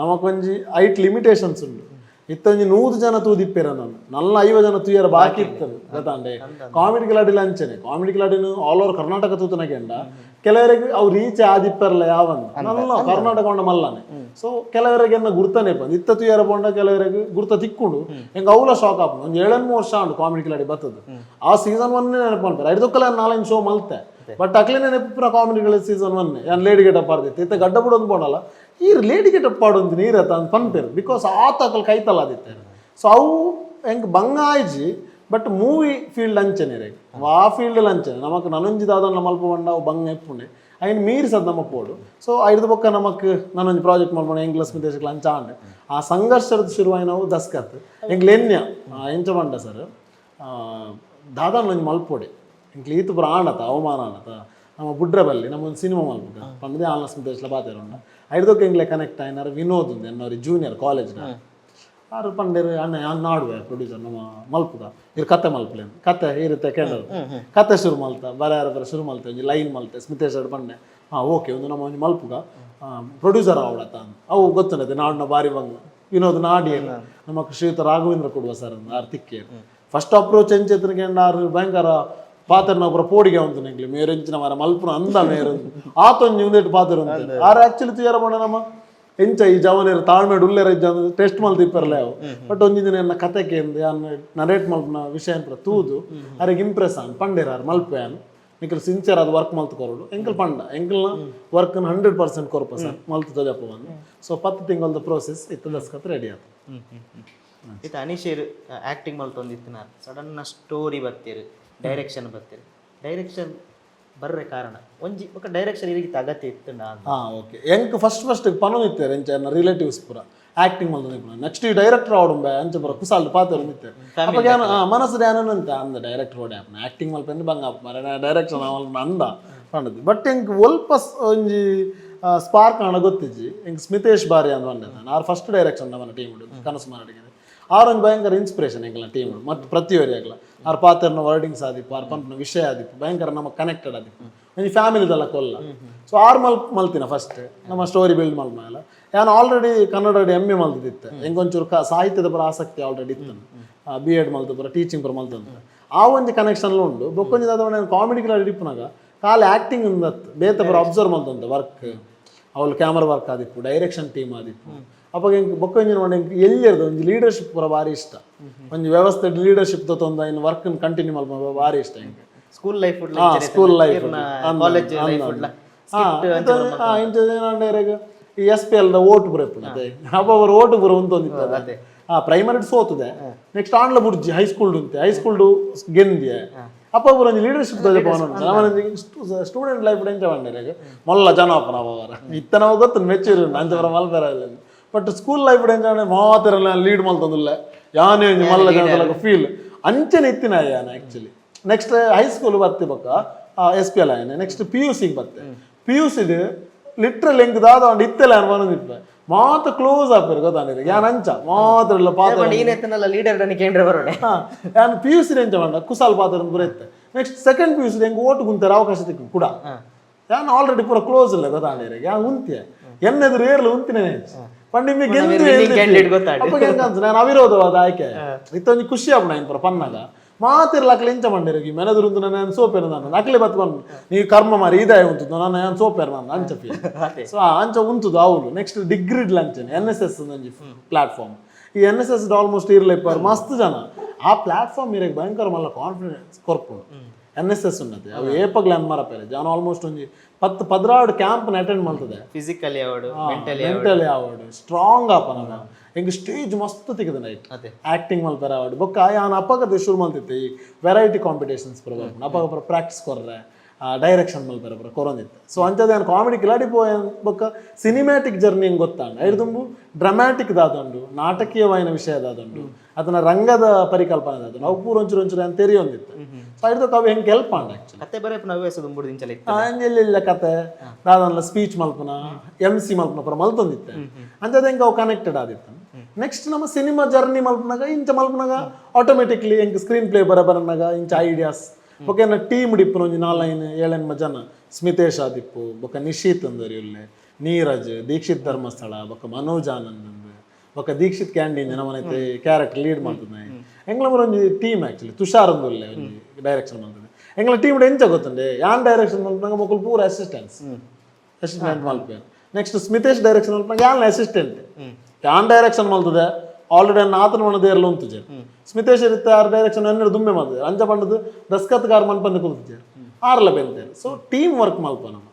ನಮಕ್ ಒಂಜಿ ಐಟ್ ಲಿಮಿಟೇಷನ್ಸ್ ಉಂಡು. ಇತ್ತೊಂಜಿ 100 ಜನ ತೂದಿಪ್ಪೇರ, ನಾನು ನಲ್ಲ 50 ಜನ ತೂಯರ ಬಾಕಿ ಇತ್ತದು ಗೊತ್ತಾಂಡೆ. ಕಾಮಿಡಿ ಕಿಲಾಡಿಲ ಅಂಚನೆ. ಕಾಮಿಡಿ ಕಿಲಾಡಿನ ಆಲ್ ಓವರ್ ಕರ್ನಾಟಕ ತೂತನಗೆಂಡ ಕೆಲವರಿಗೆ ಅವು ರೀಚ್ ಆದಿಪ್ಪರ್ಲ ಯಾವಂದು ನಲ್ಲ ಕರ್ನಾಟಕ ಉಂಡ ಮಲ್ಲನೆ. ಸೊ ಕೆಲವರಿಗೆ ಎನ್ನ ಗುರ್ತನೆ ಬಂದು ಇತ್ತ ತೂಯರ ಪೋಂಡ ಕೆಲವರಿಗೆ ಗುರ್ತ ತಿಕ್ಕೊಂಡು ಹೆಂಗ ಅವಲ ಶಾಕ್ ಆಪುಂಡು. ಒಂದು ಏಳೆಂಟು ವರ್ಷ ಉಂಡು ಕಾಮಿಡಿ ಕಿಲಾಡಿ ಬತ್ತದು. ಆ ಸೀಸನ್ 1 ನೆನಪು ಮಲ್ಪೆರ್. ಐದೊಕ್ಕಲ ನಾಲೈದು ಶೋ ಮಲ್ತೆ, ಬಟ್ ಅಕ್ಲೆ ನೆನಪು ಕಾಮಿಡಿಗಳ ಸೀಸನ್ 1. ಯಾನ್ ಲೇಡಿ ಗೆಟಪ್ ಆರ್ದಿತ್ತು. ಇತ್ತ ಗಡ್ಡ ಬುಡೊಂದು ಪೋಡಲ್ಲ, ಈ ಲೇಡಿ ಗೆಟಪ್ ಪಾಡೊಂದು ನೀರತ್ತ ಅಂತ ಪನ್ಪೇರು, because ಆತ ಅಕಲ್ ಕೈತಲ್ಲ ಆದಿತ್ತೆ. ಸೊ ಅವು ಹೆಂಗ್ ಬಂಗ ಆಯ್ಜಿ. But movie field ಅಂಚನೆ ರೇ, ಆ ಫೀಲ್ಡ್ ಅಂಚನೆ ನಮಕ್ ನನೊಂಜಿ ದಾದನ್ನ ಮಲ್ಪ ಬಂಡ ಅವು ಬಂಗ ಎಪ್ಪುಂಡೆ ಐನ್ ಮೀರಿ ಸದ್ ನಮಕ್ ಪೋಡು. ಸೊ ಐದು ಬೊಕ್ಕ ನಮಕ್ ನಾನೊಂಜಿ ಪ್ರಾಜೆಕ್ಟ್ ಮಲ್ಪಣ ಎಂಕ್ಲ ಸ್ಮಿತೇಶ್ ಅಂಚ ಆಂಡ್. ಆ ಸಂಘರ್ಷದ ಶುರುವಾಯಿನವು ದಸ್ಕತ್. ಎಂಕ್ಲ ಎನ್ಯ ಎಂಚ ಪಂಡ ಸರ್, ದಾದಾನ ಒಂಜಿ ಮಲ್ಪೊಡೆ, ಎಂಕ್ಲ ಈತ್ ಪೂರ ಆಂಡತ ಅವಮಾನ ಆಂಡತ, ನಮ್ಮ ಬುಡ್ರ ಬಲ್ಲಿ ನಮ್ಮ ಒಂದು ಸಿನಿಮಾ ಮಲ್ಪುಗ ಪಂಡದೆ ಆನ್ಲ ಸ್ಮಿತೇಶ್ಲ ಪಾತೆರ ಉಂಡ. ಐದಕ್ಕೆ ಎಂಕ್ಲೆ ಕನೆಕ್ಟ್ ಆಯ್ನಾರ ವಿನೋದ್ ಉಂದು ಎನ್ನೋರಿ ಜೂನಿಯರ್ ಕಾಲೇಜ್. ಆರು ಪಂಡೇರು, ಅಣ್ಣ ಯಾನ್ ನಾಡುವೆ ಪ್ರೊಡ್ಯೂಸರ್, ನಮ್ಮ ಮಲ್ಪುಗ, ಇರ್ ಕತೆ ಮಲ್ಪಲೇನು, ಕತೆ ಇರುತ್ತೆ ಕೇಳೋರು. ಕತೆ ಶುರು ಮಲ್ತ ಬರ ಬರ ಶುರು ಮಲ್ತೆ, ಒಂಜಿ ಲೈನ್ ಮಲ್ತೆ. ಸ್ಮಿತೇಶ್ ಅವ್ರು ಪಂಡೆ, ಹಾಂ ಓಕೆ, ಒಂದು ನಮ್ಮ ಒಂಜಿ ಮಲ್ಪುಗ, ಪ್ರೊಡ್ಯೂಸರ್ ಆವಡತ. ಅವು ಗೊತ್ತುಂಡತೆ ನಾಡಿನ ಬಾರಿ ಬಂಗ ವಿನೋದ್ ನಾಡಿ ನಮ್ಮ ಶ್ರೀಯುತ ರಾಘವೇಂದ್ರ ಕೊಡುವ ಸರ್ ಆರ್ ತಿಕ್ಕೆ ಫಸ್ಟ್ ಅಪ್ರೋಚ್ ಎಂಚೆತ್ತನಿಗೆ ಆರು ಭಯಂಕರ ಪಾತ್ರನ ಒಬ್ಬರ ಪೋಡಿಗೆ ಉಂಟು ಎಂಕ್ಲೆ ಮೇರೆಂಚಿನ ಮರ ಮಲ್ಪುನ ಅಂದ ಮೇರು ಆತೊಂಜಿ ಉಂದೆಟ್ ಪಾತ್ರ ಉಂಟು. ಆರು ಆಕ್ಚುಲಿ ತುಯರ ಪಂಡ ನಮ್ಮ ಎಂಚ ಈ ಜವನೇರು ತಾಳ್ಮೆ ಉಲ್ಲೇರ ಇಜ್ಜ ಟೆಸ್ಟ್ ಮಲ್ತ ಇಪ್ಪರ್ಲೆ ಅವು. ಬಟ್ ಒಂಜಿ ದಿನ ಎನ್ನ ಕತೆ ಕೇಂದ್ ಯಾನ್ ನರೇಟ್ ಮಲ್ಪುನ ವಿಷಯ ಅಂತ ತೂದು ಅರೆಗ್ ಇಂಪ್ರೆಸ್ ಆನ್ ಪಂಡೇರ್, ಆರ್ ಮಲ್ಪೆ ಆನ್, ನಿಕಲ್ ಸಿನ್ಸಿಯರ್ ಅದು ವರ್ಕ್ ಮಲ್ತ್ ಕೊರಡು ಎಂಕಲ್ ಪಂಡ, ಎಂಕಲ್ನ ವರ್ಕ್ 100% ಕೊರ್ಪ ಸರ್, ಮಲ್ತ್ ತೋಜಪ್ಪ ಬಂದು. ಸೊ 10 ತಿಂಗಳದ ಪ್ರೋಸೆಸ್ ಇತ್ತು, ದಸ್ಕತ್ ರೆಡಿ ಆಯ್ತು. ಇತ್ತ ಅನೀಶೇರ್ ಆಕ್ಟಿಂಗ್ ಮಲ್ತೊಂದಿತ್ತಿನ ಸಡನ್ ಸ್ಟೋರಿ ಬರ್ತೀರಿ, ಡೈರೆಕ್ಷನ್ ಬರ್ತೀರಿ. ಡೈರೆಕ್ಷನ್ ಬರ್ರೆ ಕಾರಣ ಒಂಜಿ ಬೊಕ ಡೈರೆಕ್ಷನ್ ಇರಿಗಿತ್ತ ಅಗತ್ಯ ಇತ್ತು ನಾ? ಹಾಂ ಓಕೆ, ಎಂಕ್ ಫಸ್ಟ್ ಫಸ್ಟ್ ಪನೊಂದಿತ್ತಾರೆ ಎಂಚ ಎನ್ನ ರಿಲೇಟಿವ್ಸ್ ಪೂರ ಆಕ್ಟಿಂಗ್ ಮಲ್ತೊಂದಿಪ್ಪುನ, ನೆಕ್ಸ್ಟ್ ಈ ಡೈರೆಕ್ಟರ್ ಆವಡುಂಬೆ ಅಂಚ ಪೂರ ಕುಸಾಲ್ ಪಾತೆರ ನಿತ್ತೆ. ಅವಾಗ ಯಾನ್ ಮನಸ್ಸು ಯಾನಂತ ಅಂದ ಡೈರೆಕ್ಟರ್ ಓಡೆ ಆಪುನ, ಆಕ್ಟಿಂಗ್ ಮಲ್ಪೆಂದು ಬಂಗ ಆಪ್ ಮಾರ್ರೆ, ಡೈರೆಕ್ಷನ್ ಮಲ್ಪುನ ಅಂದ ಪಂಡದ್ದು. ಬಟ್ ಎಂಕ್ ಒಲ್ಪ ಒಂಜಿ ಸ್ಪಾರ್ಕ್ ಆಣ ಗೊತ್ತಿಜ್ಜಿ. ಎಂಕ್ ಸ್ಮಿತೇಶ್ ಬಾರಿ ಅಂದ್ ಪಂಡೆ. ಆರ್ ಫಸ್ಟ್ ಡೈರೆಕ್ಷನ್ ನಮ್ಮನ ಟೀಮ್ ಕನಸು ಮಾರಾಟಿಗೆ. ಆರ್ ಒಂಜಿ ಭಯಂಕರ ಇನ್ಸ್ಪಿರೇಷನ್ ಎಂಕ್ಲ ಟೀಮ್ ಮತ್ತು ಪ್ರತಿಯೊರಿ ಆಗ್ಲ. ಆರ್ ಪಾತೆರ್ನ ವರ್ಡಿಂಗ್ಸ್ ಆದಿಪ್ಪು, ಆರ್ ಪನ್ಪುನ ವಿಷಯ ಆದಿಪ್ಪು, ಭಯಂಕರ ನಮಗೆ ಕನೆಕ್ಟೆಡ್ ಆದಿಪ್ಪು, ಒಂಜಿ ಫ್ಯಾಮಿಲಿದಲ್ಲ ಕೊಲ್ಲ. ಸೊ ಆರ್ ಮಲ್ತಿನ ಫಸ್ಟ್ ನಮ್ಮ ಸ್ಟೋರಿ ಬಿಲ್ಡ್ ಮಲ್ಪನಾಗಲ. ಯಾನ್ ಆಲ್ರೆಡಿ ಕನ್ನಡ ಎಂ.ಎ. ಮಲ್ತಿದ್ದಿತ್ತೆ. ಎಂಕೊಂಚೂರು ಸಾಹಿತ್ಯದ ಪೂರ ಆಸಕ್ತಿ ಆಲ್ರೆಡಿ ಇತ್ತು. ಬಿ.ಎಡ್ ಮಲ್ತು ಪೂರ ಟೀಚಿಂಗ್ ಪೂರ ಮಲ್ತಂತ ಆ ಒಂಜಿ ಕನೆಕ್ಷನ್ ಉಂಡು. ಬೊಕ್ಕೊಂಜಿ ದಾದ ಕಾಮಿಡಿ ಇಪ್ಪುನಾಗ ಕಾಲಿ ಆಕ್ಟಿಂಗ್ ಉಂದತ್ತು, ಬೇತೆ ಪೂರ ಅಬ್ಸರ್ವ್ ಮಲ್ತಂತ ವರ್ಕ್ ಅವಳು ಕ್ಯಾಮರಾ ವರ್ಕ್ ಆದಿಪ್ಪು, ಡೈರೆಕ್ಷನ್ ಟೀಮ್ ಆದಿಪ್ಪು. ಅವಾಗ ಎಂಕ್ ಬೊಕ್ಕೊಂಜಿನ ಒಂಡೆ ಎಂಕ್ ಎಲ್ಲಿರ್ದು ಒಂಜಿ ಲೀಡರ್ಶಿಪ್ ಪೂರ ಭಾರಿ ಇಷ್ಟ. ಒಂಜಿ ವ್ಯವಸ್ಥೆ ಲೀಡರ್ಶಿಪ್ ತೊಂದ ಇನ್ನು ವರ್ಕ್ ಕಂಟಿನ್ಯೂ ಮಲ್ಪ ಭಾರಿ ಇಷ್ಟ ಎಂಕ್. School life? School life. College life? ಇಂಚ ಈ S P L vote ಪೂರ ಇಪ್ಪುಂಡು, ಅಬ್ಬೊಬ್ಬರು ಓಟು ಪೂರ ಉಂತೊಂದಿತ್ತು. ಆ ಪ್ರೈಮರಿ ಸೋತದೆ, ನೆಕ್ಸ್ಟ್ ಆಂಡ್ಲ ಬುರ್ಜಿ ಹೈಸ್ಕೂಲ್ ಉಂತೆ, ಹೈಸ್ಕೂಲ್ ಗೆಂದಿಯೆ. ಅಪ್ಪ ಒಬ್ಬರು ಒಂಜಿ ಲೀಡರ್ಶಿಪ್ ನಮ್ಮನೆ ಸ್ಟೂಡೆಂಟ್ ಲೈಫ್ ಎಂಚ ಪಂಡೇರ್ ಮೊಲ್ಲ ಜನ ಅಪ್ಪನ ಅವರ ಇತ್ತ ನಾವು ಗೊತ್ತು ಮೆಚೂರ್ ಅಂಚ ಪರ ಮಲ್ಪೆರ. But school life ಎಂಚ ಮಾತೆಲ್ಲ ಲೀಡ್ ಮಲ್ತೊಂದುಲ್ಲ, ಯಾನೇ ಒಂಜಿ ಮಲ್ಲ ಜನ ಫೀಲ್ ಅಂಚನೆ ಇತ್ತಿನ ಯಾನ್ actually. Next high school ಬತ್ತಿ ಬೊಕ್ಕ S P L ಆಯನೆ. Next P U ಸಿಗೆ ಬತ್ತೆ. ಪಿ ಯು ಸಿದು ಲಿಟ್ರಲ್ ಎಂಕ್ ದಾದ ಉಂಡು ಇತ್ತೆಲ್ಲ ಅನುಮಾನ ಮಾತ ಕ್ಲೋಸ್ ಆಪೇರು ಗೊತ್ತಾನಿರಿ. ಯಾನ್ ಅಂಚ ಮಾತ್ರ ಇಲ್ಲ ಪಾತ್ರ. ಈನೆತ್ತನಲ್ಲ ಲೀಡರ್ ಕೇಂದ್ರ ಬರೋಡೆ. ಯಾನ್ P U C ಎಂಚ ಪಂಡ ಕುಸಾಲ್ ಪಾತ್ರ ಪೂರ ಇತ್ತೆ. Next second P U C ಎಂಕ್ ಓಟು ಗುಂತಾರೆ ಅವಕಾಶ ತಿಕ್ಕು ಕೂಡ. ಯಾನ್ ಆಲ್ರೆಡಿ ಪೂರ ಕ್ಲೋಸ್ ಇಲ್ಲ ಗೊತ್ತಾಂಡಿರಿ. ಯಾನ್ ಉಂತಿಯ ಎನ್ನೆದುರು ಏರ್ಲು ಉಂತಿನೇ ಪಂಡ ನಿಮಗೆ winning candidate ಗೊತ್ತಾಂಡ್. ಅಪ್ಪ ಹೆಂಗ ಅಂತ ನಾನು ಅವಿರೋಧವಾದ ಆಯ್ಕೆ ಇತ್ತೊಂಜಿ ಖುಷಿ ಆಪುಂಡು ಐನ್ ಪೂರ ಪನ್ನಾಗ. ಮಾತಿರ್ಲ ಅಕ್ಲೆ ಎಂಚ ಪಂಡೇರು ಈ ಮೆನದುರು ಉಂತು ನಾನು ಸೋಪೇರು, ನಾನು ಅಕ್ಲೆ ಬತ್ಕೊಂಡು ನೀವು ಕರ್ಮ ಮಾರಿ ಇದಾಯ ಉಂಟು, ನಾನು ಯಾನ್ ಸೋಪೇರು ನಾನು ಅಂಚ ಫೀಲ್. ಸೊ ಅಂಚ ಉಂತುದು ಅವಳು. ನೆಕ್ಸ್ಟ್ ಡಿಗ್ರಿ ಅಂಚನೆ N S S ಒಂಜಿ ಪ್ಲಾಟ್ಫಾರ್ಮ್. ಈ N S S almost ಇರ್ಲ ಇಪ್ಪರ್ ಮಸ್ತ್ ಜನ. ಆ ಪ್ಲಾಟ್ಫಾರ್ಮ್ ಇರಕ್ಕೆ ಭಯಂಕರ ಮಲ್ಲ ಕಾನ್ಫಿಡೆನ್ಸ್ ಕೊರ್ಪುಂಡು. N S S ಉನ್ನತೆ ಅವು ಏಪಗ್ಲ ಅನ್ಮರ ಪೇರೆ ಜನ ಆಲ್ಮೋಸ್ಟ್ ಒಂಜಿ 10 12 ಕ್ಯಾಂಪ್ ಅಟೆಂಡ್ ಮಾಡ್ತದೆ. ಫಿಸಿಕಲಿ ಅವಡು, ಮೆಂಟಲಿ. ಮೆಂಟಲಿ ಆವಡು, ಸ್ಟ್ರಾಂಗ್ ಆಪನ. ಎಂಕ್ ಸ್ಟೇಜ್ ಮಸ್ತ್ ತಿಕ್ಕದ ನೈಟ್ ಆಕ್ಟಿಂಗ್ ಮಲ್ಪೆರ ಆವಡು. ಬೊಕ್ಕ ಯಾನ್ ಅಪ್ಪಗದ ಶುರು ಮಲ್ತಿತ್ತೆ ಈ ವೆರೈಟಿ ಕಾಂಪಿಟೇಷನ್ಸ್ ಪೂರ ಬರ್ಪುಂಡು. ಅಪ್ಪಗ ಪೂರ ಪ್ರಾಕ್ಟೀಸ್ ಕೊರ್ರೆ, ಡೈರೆಕ್ಷನ್ ಮಲ್ಪೆರ ಪೂರ ಕೊರೊಂದಿತ್ತೆ. ಸೊ ಅಂಚದ ಯಾನ್ ಕಾಮಿಡಿ ಕಿಲಾಡಿ ಪೋಯ. ಬೊಕ್ಕ ಸಿನಿಮ್ಯಾಟಿಕ್ ಜರ್ನಿ ಹೆಂಗ್ ಗೊತ್ತಾಂಡ. ಐದು ದುಂಬು ಡ್ರಾಮ್ಯಾಟಿಕ್ ದಾದುಂಡು, ನಾಟಕೀಯವಾಯಿನ ವಿಷಯ ದಾದುಂಡು, ಅದನ್ನ ರಂಗದ ಪರಿಕಲ್ಪನೆ ದಾದುಂಡು, ಅವು ಪೂರ ಒಂಚೂರು ಒಂಚೂರು ಅಂತ ತೆರಿಯೊಂದಿತ್ತು. ಸೊ ಐದು ಅವು ಹೆಂಗೆ ಹೆಲ್ಪ್ ಆಂಡ್ ಆಕ್ಚುಲಿ. ಕತೆ ಬರೆಯಪ್ಪನ ಹವ್ಯಾಸ ದುಂಬುಡು ದಿಂಚಲ ಇತ್ತು? ಇಲ್ಲ, ಕತೆ ದಾದನ್ಲ ಸ್ಪೀಚ್ ಮಲ್ಪುನ, ಎಂ ಸಿ ಮಲ್ಪುನ ಪೂರ ಮಲ್ತೊಂದಿತ್ತೆ. ಅಂಚದ ಹೆಂಗೆ ಅವು ಕನೆಕ್ಟೆಡ್ ಆದಿತ್ತು. ನೆಕ್ಸ್ಟ್ ನಮ್ಮ ಸಿನಿಮಾ ಜರ್ನಿ ಮಲ್ಪನಾಗ, ಇಂಚ ಮಲ್ಪನಾಗ ಆಟೋಮೆಟಿಕ್ಲಿ ಎಂಕ್ ಸ್ಕ್ರೀನ್ ಪ್ಲೇ ಬರ ಬರನಾಗ ಇಂಚ ಐಡಿಯಾಸ್. ಬೊಕ್ಕ ಎನ್ನ ಟೀಮ್ ಡಿಪ್ಪುನ ಒಂಜಿ ನಾಲೈನ್ ಏಳೆನ್ಮ ಜನ, ಸ್ಮಿತೇಶ್ ಆದಿಪ್ಪು, ಬೊಕ್ಕ ನಿಶೀತ್ ಅಂದರಿ ಉಲ್ಲೆ, ನೀರಜ್, ದೀಕ್ಷಿತ್ ಧರ್ಮಸ್ಥಳ, ಬೊಕ್ಕ ಮನೋಜ್ ಆನಂದ್ ಅಂದ್, ಬೊಕ್ಕ ದೀಕ್ಷಿತ್ ಕ್ಯಾಂಡೀನ್ ನಮ್ಮನೈತೆ ಕ್ಯಾರೆಕ್ಟರ್ ಲೀಡ್ ಮಾಡ್ತದೆ. ಎಂಗ್ಲ ಒಂಜಿ ಟೀಮ್ ಆಕ್ಚುಲಿ. ತುಷಾರ್ ಅಂದುಲ್ಲೆ ಒಂಜಿ ಡೈರೆಕ್ಷನ್ ಮಾಡ್ತದೆ. ಎಂಗ್ಲ ಟೀಮ್ ಎಂಚ ಗೊತ್ತುಂಡೆ, ಯಾನ್ ಡೈರೆಕ್ಷನ್ ಮಲ್ಪನಾಗ ಮೊಕುಲು ಪೂರ ಅಸಿಸ್ಟೆಂಟ್ ಮಲ್ಪೆ. ನೆಕ್ಸ್ಟ್ ಸ್ಮಿತೇಶ್ ಡೈರೆಕ್ಷನ್ ಮಲ್ಪನಾಗ ಯಾನ್ ಅಸಿಸ್ಟೆಂಟ್. ಯಾನ್ ಡೈರೆಕ್ಷನ್ ಮಲ್ತದೆ ಆಲ್ರೆಡಿ ಅನ್ನ ಆತನ ಮಣದ ಉಂತುಜೆ. ಸ್ಮಿತೇಶ್ ಇರುತ್ತೆ ಆರ್ ಡೈರೆಕ್ಷನ್ ಎನ್ನರು ದುಮ್ಮೆ ಮಾಡ್ತದೆ. ಅಂಚ ಪಂಡದು Daskat car ಮನ್ಪಂದು ಕುಲ್ತುಜೆ, ಆರ್ಲ ಬೆಂತೇನೆ. So team work ಮಲ್ಪ ನಮ್ಮ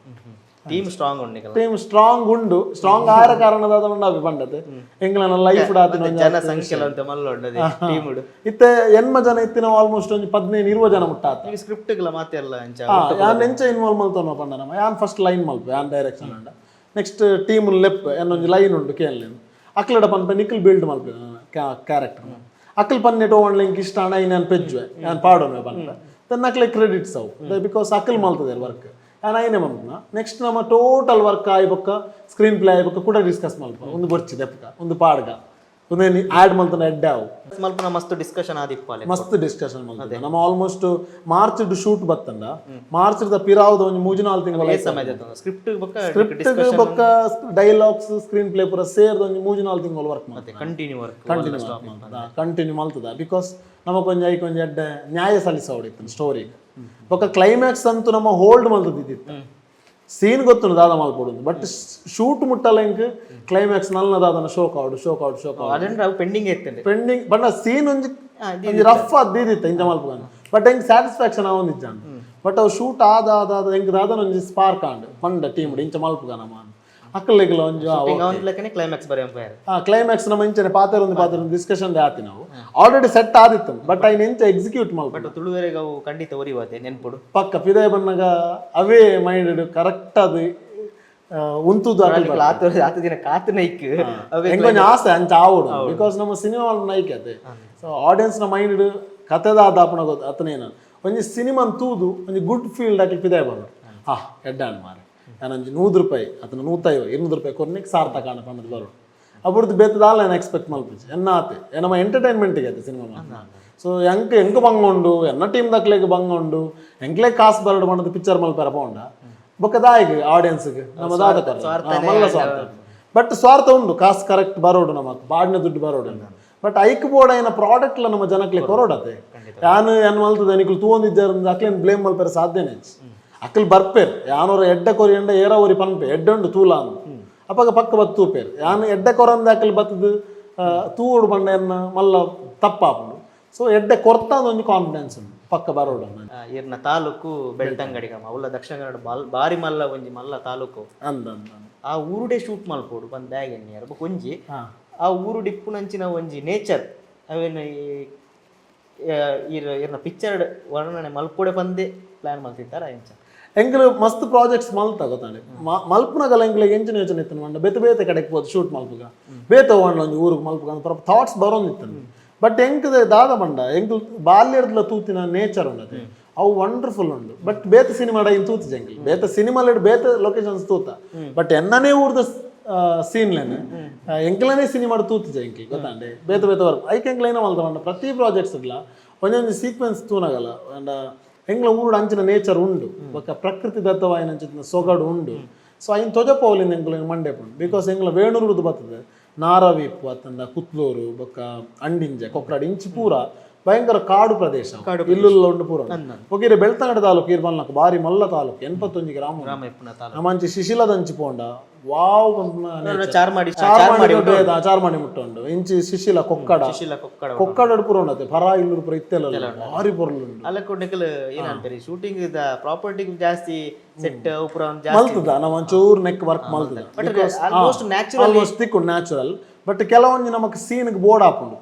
ಟೀಮ್ ಸ್ಟ್ರಾಂಗ್ ಉಂಡು ನಿಕಲ. ಟೀಮ್ ಸ್ಟ್ರಾಂಗ್ ಉಂಡು. ಸ್ಟ್ರಾಂಗ್ ಆರ ಕಾರಣದಾದ ಉಂಡು ಪಂಡತೆ ಎಂಗ್ಲನ ಲೈಫ್ ಮತ್ತೆ ಜನಸಂಖ್ಯೆ ಅಂತ ಮಲ್ಲ ಉಂಡು ಟೀಮ್ ಉಡು. ಇತ್ತೆ ಎನ್ಮ ಜನ ಇತ್ತಿನ ಆಲ್ಮೋಸ್ಟ್ ಒಂಜಿ 15-20 ಜನ ಮುಟ್ಟಾತ. ಈಗ ಸ್ಕ್ರಿಪ್ಟ್ ಗಳ ಮಾತೆಲ್ಲ ಅಂಚ. ಯಾನ್ ಎಂಚ ಇನ್ವಾಲ್ವ್ ಮಲ್ತೊನ ಪಂಡ ನಮ್ಮ ಯಾನ್ ಫಸ್ಟ್ ಲೈನ್ ಮಲ್ಪ, ಯಾನ್ ಡೈರೆಕ್ಷನ್ ಅಂಡ ನೆಕ್ಸ್ಟ್ ಟೀಮ್ ಲೆಪ್ ಎನ್ನೊಂಜಿ ಲೈನ್ ಉಂಡು ಕೇನ್ಲೇನು ಅಕ್ಲಡ ಪನ್ಪ ನಿಕ್ಲ್ ಬಿಲ್ಡ್ ಮಲ್ಪೆ ಕ್ಯಾರೆಕ್ಟರ್ ಅಕ್ಲ್ ಪನ್ನೆಟ್ ಓಣ್ಲೆ ಇಂಕ್ ಇಷ್ಟ ಅಣ್ಣ ಯಾನ್ ಪೆಜ್ಜುವೆ ಯಾನ್ ಪಾಡೋನ್ವೆ ಪನ್ಪ then ಅಕ್ಲೆ ಕ್ರೆಡಿಟ್ಸ್ ಅವು because ಅಕ್ಲ್ ಮಲ್ತದೆ ವರ್ಕ್ ಯಾನ್ ಐನೆ ಮಲ್ಪುನ. ನೆಕ್ಸ್ಟ್ ನಮ್ಮ ಟೋಟಲ್ ವರ್ಕ್ ಆಯಿ ಬೊಕ್ಕ ಸ್ಕ್ರೀನ್ ಪ್ಲೇ ಆಯಿ ಬೊಕ್ಕ ಕೂಡ ಡಿಸ್ಕಸ್ ಮಲ್ಪ ಒಂದು ಬೊರ್ಚಿ ದೆಪ್ಪಕ ಒಂದು ಪಾಡ್ಗ ಒಂದೇನಿ ಆ್ಯಡ್ ಮಲ್ತನ ಎಡ್ಡೆ ಅವು. ಮಲ್ಪನ ಮಸ್ತ್ ಡಿಸ್ಕಷನ್ ಆದಿಪ್ಪಾಲೆ. ಮಸ್ತ್ ಡಿಸ್ಕಷನ್ ಮಲ್ತದೆ. ನಮ್ಮ ಆಲ್ಮೋಸ್ಟ್ ಮಾರ್ಚ್ ಶೂಟ್ ಬತ್ತಂಡ ಮಾರ್ಚ್ ದ ಪಿರಾವ್ದ ಒಂಜಿ 3-4 ತಿಂಗಳ ಸಮಯ ಸ್ಕ್ರಿಪ್ಟ್ ಬೊಕ್ಕ ಸ್ಕ್ರಿಪ್ಟ್ ಬೊಕ್ಕ ಡೈಲಾಗ್ಸ್ ಸ್ಕ್ರೀನ್ ಪ್ಲೇ ಪೂರ ಸೇರ್ದ ಒಂಜಿ 3-4 ತಿಂಗಳು ವರ್ಕ್ ಮಾಡ್ತದೆ. Continue work. Continue continue ಮಲ್ತದ because ನಮಕ್ ಒಂಜಿ ಐಕ್ ಒಂಜಿ ಎಡ್ಡೆ ನ್ಯಾಯ ಸಲ್ಲಿಸೋಡಿತ್ತು ಸ್ಟೋರಿಗೆ. ಬೊಕ್ಕ ಕ್ಲೈಮ್ಯಾಕ್ಸ್ ಅಂತೂ ನಮ್ಮ ಹೋಲ್ಡ್ ಮಲ್ತದಿತ್ತು. ಸೀನ್ ಗೊತ್ತುಂಡು ದಾದ ಮಲ್ಪೊಡು, ಬಟ್ ಶೂಟ್ ಮುಟ್ಟಲ್ಲ ಇಂಕ್ ಕ್ಲೈಮ್ಯಾಕ್ಸ್ ನಲ್ನ ದಾದನ ಶೋಕ್ ಆವಡು ಶೋಕ್ ಆವಡು ಶೋಕ್ ಆವಡು. ಅದಂದ್ರೆ ಅವು ಪೆಂಡಿಂಗ್ ಇತ್ತಂಡೆ. ಪೆಂಡಿಂಗ್ ಬಟ್ ಸೀನ್ ಒಂಜಿ ಒಂಜಿ ರಫ್ ಅದ್ದಿತ್ತು ಇಂಚ ಮಲ್ಪುಗಾನ, ಬಟ್ ಹೆಂಗ್ ಸ್ಯಾಟಿಸ್ಫ್ಯಾಕ್ಷನ್ ಆವೊಂದಿಜ್ಜಾನ್. ಬಟ್ ಅವು ಶೂಟ್ ಆದ ಆದ ಆದ ಹೆಂಗ್ ದಾದನ ಒಂಜಿ ಸ್ಪಾರ್ಕ್ ಆಂಡ್ ಪಂಡ ಟೀಮ್ ಇಂಚ ಮಲ್ಪುಗಾನ ಮಾನ್ ಅಕ್ಕಲೆಗ್ಲ ಒಂಜಿ ಲೆಕ್ಕನೆ ಕ್ಲೈಮ್ಯಾಕ್ಸ್ ಬರೆಯ. ಕ್ಲೈಮ್ಯಾಕ್ಸ್ ನಮ್ಮ ಇಂಚನೆ ಪಾತ್ರ ಒಂದು ಪಾತ್ರ ಡಿಸ್ಕಷನ್ ಆತಿ. ನಾವು ಆಲ್ರೆಡಿ ಸೆಟ್ ಆದಿತ್ತು, ಬಟ್ ಐನ್ ಎಂಚ ಎಕ್ಸಿಕ್ಯೂಟ್ ಮಲ್ಪ. ಬಟ್ ತುಳುವೆರೆಗೆ ಅವು ಖಂಡಿತ ಒರಿವಾತೆ ನೆನ್ಪುಡು. ಪಕ್ಕ ಪಿದಯ ಬನ್ನಗ ಅವೇ ಮೈಂಡ್ ಕರೆಕ್ಟ್ ಅದು ಉಂತುದು ಅಕಲ್. ಆತ ಆತ ದಿನ ಕಾತು ನೈಕ್ ಅವೇ. ಎಂಕೊಂಜಿ ಆಸೆ ಅಂಚ ಆವೊಡು because ನಮ್ಮ ಸಿನಿಮಾ ನೈಕ್ ಅದೇ. ಸೊ ಆಡಿಯನ್ಸ್ ನ ಮೈಂಡ್ ಕತೆದ ಆದಾಪನ ಗೊತ್ತು ಅತನೇನ ಒಂಜಿ ಸಿನಿಮಾ ತೂದು ಒಂಜಿ ಗುಡ್ ಫೀಲ್ಡ್ ಆಗಿ ಪಿದಾಯ ಬರೋಡು. ಹಾ ಎಡ್ಡಾಣ್ ಮಾರೆ, ನಾನು 100 ರೂಪಾಯಿ ಅದನ್ನ 150 200 ರೂಪಾಯಿ ಕೊರ್ನಿಕ್ ಸಾರ್ಥಕ ಕಾಣ ಪಣ್ಣದು ಬರೋಡು. ಅಬುರ್ದು ಬೇತದಾಲ ನಾನು ಎಕ್ಸ್ಪೆಕ್ಟ್ ಮಲ್ಪುಜಿ ಎನ್ನ ಆತೆ ನಮ್ಮ ಎಂಟರ್ಟೈನ್ಮೆಂಟಿಗೆ ಆತೆ ಸಿನಿಮಾ. ಸೊ ಎಂಕ್ ಎಂಕ್ ಬಂಗ ಉಂಡು, ಎನ್ನ ಟೀಮ್ ದಕ್ಲೆಗ್ ಬಂಗ ಉಂಡು, ಎಂಕ್ಲೆ ಕಾಸು ಬರಡು ಪಂಡದು ಪಿಕ್ಚರ್ ಮಲ್ಪೆರ ಪೋಂಡ ಬೊಕ್ಕ ದಾಯಿಗ್ ಆಡಿಯನ್ಸ್ಗೆ ನಮ್ಮ ದಾದ ಮಲ್ಲ ಸ್ವಾರ್ಥ. ಬಟ್ ಸ್ವಾರ್ಥ ಉಂಡು, ಕಾಸು ಕರೆಕ್ಟ್ ಬರೋಡು, ನಮಕ್ ಬಾಡಿನ ದುಡ್ಡು ಬರೋಡು. ಬಟ್ ಐಕ್ ಬೋರ್ಡ್ అయిన ಪ್ರಾಡಕ್ಟ್ ನಮ್ಮ ಜನಕ್ಲೆ ಕೊರೋಡತೆ. ಯಾನು ಏನ್ ಮಲ್ತದೆ ನಿಕ್ಲು ತೂವೊಂದಿದ್ದಾರೆ ಅಕ್ಲೇನ್ ಬ್ಲೇಮ್ ಮಲ್ಪೆರೆ ಸಾಧ್ಯನೇ. ಅಕ್ಲ್ ಬರ್ಪೇರ್ ಯಾನೋರ ಎಡ್ಡೆ ಕೊರಿ ಎಂಡ ಏರ ಒರಿ ಪನ್ಪೆ ಎಡ್ಡೆ ತೂಲ ಅಂದ್ ಅಪಗ ಪಕ್ಕ ಬತ್ತು ತೂಪೇರ್. ಯಾನ್ ಎಡ್ಡೆ ಕೊರಂದ ಅಕ್ಲ್ ಬತ್ತದು ತೂವೊಡು ಪಂಡ ಎನ್ನ ಮಲ್ಲ ತಪ್ಪಾಪುಂಡು. ಸೊ ಎಡ್ಡೆ ಕೊರ್ತಾಂದ ಒಂಜಿ ಕಾನ್ಫಿಡೆನ್ಸ್ ಉಂಡು ಪಕ್ಕ ಬರೋಡು. ಇರ್ನ ತಾಲೂಕು ಬೆಳ್ತಂಗಡಿ ಗ್ರಾಮ ಅವಲ ದಕ್ಷಿಣ ಕನ್ನಡ ಬಾರಿ ಮಲ್ಲ ಒಂಜಿ ಮಲ್ಲ ತಾಲೂಕು. ಅಂದ ಅಂದ ಅಂದ. ಆ ಊರುಡೆ ಶೂಟ್ ಮಲ್ಪೊಡು ಬಂದ್ ಬ್ಯಾಗ್ ಎಣ್ಣಿಯರ್ ಬೊಕ ಒಂಜಿ ಆ ಊರು ಡಿಪ್ಪುನಂಚಿನ ಒಂಜಿ ನೇಚರ್ ಅವೇನು ಇರ್ನ ಪಿಕ್ಚರ್ ವರ್ಣನೆ ಮಲ್ಪೊಡೆ ಪಂದೇ ಪ್ಲಾನ್ ಮಲ್ತಿದ್ದಾರ ಎಂಚ? ಎಂಕ್ಲು ಮಸ್ತ್ ಪ್ರಾಜೆಕ್ಟ್ಸ್ ಮಲ್ತ ಗೊತ್ತಾಂಡೆ. ಮಲ್ಪುನಗಲ ಎಂಕ್ಲೆಗ್ ಎಂಚಿನ ಯೋಚನೆ ಇತ್ತು ಪಂಡ ಬೇತೆ ಬೇತೆ ಕಡೆಗೆ ಪೋದು ಶೂಟ್ ಮಲ್ಪುಗ ಬೇತೆ ಓಂಡ್ಲ ಒಂಜಿ ಊರುಗ್ ಮಲ್ಪುಗ ಅಂತ ಥಾಟ್ಸ್ ಬರೋಂದಿತ್ತು. ಬಟ್ ಎಂಕ್ದ ದಾದ ಪಂಡ ಎಂಕ್ಲು ಬಾಲ್ಯರ್ದ್ಲ ತೂತಿನ ನೇಚರ್ ಉಂಡತೆ ಅವು ವಂಡರ್ಫುಲ್ ಉಂಡು. ಬಟ್ ಬೇತೆ ಸಿನಿಮಾ ಇನ್ ತೂತಿಜ ಎಂಕ್ಲು. ಬೇತೆ ಸಿನಿಮಾಲೆಡ್ ಬೇತೆ ಲೊಕೇಶನ್ಸ್ ತೂತ, ಬಟ್ ಎನ್ನನೇ ಊರ್ದ ಸೀನ್ಲೆನ್ ಎಂಕ್ಲನೇ ಸಿನಿಮಾ ತೂತಿಜ ಎಂಕ್ಲು ಗೊತ್ತಾಂಡೆ. ಬೇತೆ ಬೇತೆ ವರ್ಕ್ ಐಕ್ ಎಂಕ್ಲೈನ ಮಲ್ತ ಪಂಡ ಪ್ರತಿ ಪ್ರಾಜೆಕ್ಟ್ಸ್ ಇಡ್ಲ ಒಂಜೊಂಜಿ ಸೀಕ್ವೆನ್ಸ್ ತೂನಗಲ ಅಂಡ ಎಂಗ್ಲ ಊರುಡು ಅಂಚಿನ ನೇಚರ್ ಉಂಡು ಬೊಕ್ಕ ಪ್ರಕೃತಿ ದತ್ತವಾಯಿನ ಅಂಚಿನ ಸೊಗಡು ಉಂಡು. ಸೊ ಐನ್ ತೊಜಪೋಲಿಂದ ಎಂಕ್ಲ ಮಂಡೆ ಪುಂಡು because ಎಂಗ್ಲ ವೇಣೂರುದು ಬರ್ತದೆ ನಾರವೀಪು ಅತ್ತಂಡ ಕುತ್ಲೂರು ಬೊಕ್ಕ ಅಂಡಿಂಜೆ ಕೊಕ್ರಾಡಿ ಇಂಚಿ ಪೂರ ಭಯಂಕರ ಕಾಡು ಪ್ರದೇಶ ಇಲ್ಲುಲ್ಲ ಉಂಡು ಪೂರ. ಬೊಕ್ಕ ಇರೆ ಬೆಳ್ತಂಗಡಿ ತಾಲೂಕು ಇರ್ ಮಲ್ನಕ್ ಬಾರಿ ಮಲ್ಲ ತಾಲೂಕು, 81 ಗ್ರಾಮ. ಗ್ರಾಮ ಇಪ್ಪುನ ತಾಲೂಕು. ನಮ್ಮಂಚಿ ಶಿಶಿಲದಂಚಿ ಪೋಂಡ ವಾವ್ ಪನ್ಪುನ ಚಾರ್ಮಾಡಿ. ಚಾರ್ಮಾಡಿ ಚಾರ್ಮಾಡಿ ಮುಟ್ಟುಂಡು. ಇಂಚಿ ಶಿಶಿಲ ಕೊಕ್ಕಡ. ಶಿಶಿಲ ಕೊಕ್ಕಡ. ಕೊಕ್ಕಡ ಪೂರ ಉಂಡತೆ ಪರ ಇಲ್ಲೂರು ಪೂರ ಇತ್ತೆಲ್ಲ ಭಾರಿ ಪೊರ್ಲು ಉಂಡು. ಅಲ್ಲ ಕೊಡ್ನಿಕಲ್ ಏನಂತಾರೆ ಶೂಟಿಂಗ್ the property ಜಾಸ್ತಿ ಸೆಟ್ ಪೂರ ಒಂದ್ ಜಾಸ್ತಿ ಮಲ್ತದ ನಾವು ಒಂಚೂರು ನೆಕ್ ವರ್ಕ್ ಮಲ್ತದ. But almost natural. ಆಲ್ಮೋಸ್ಟ್ ತಿಕ್ಕು ನ್ಯಾಚುರಲ್. ಬಟ್ ಕೆಲವೊಂಜಿ ನಮಕ್ ಸೀನ್ ಬೋರ್ಡ್ ಆಪುಂಡು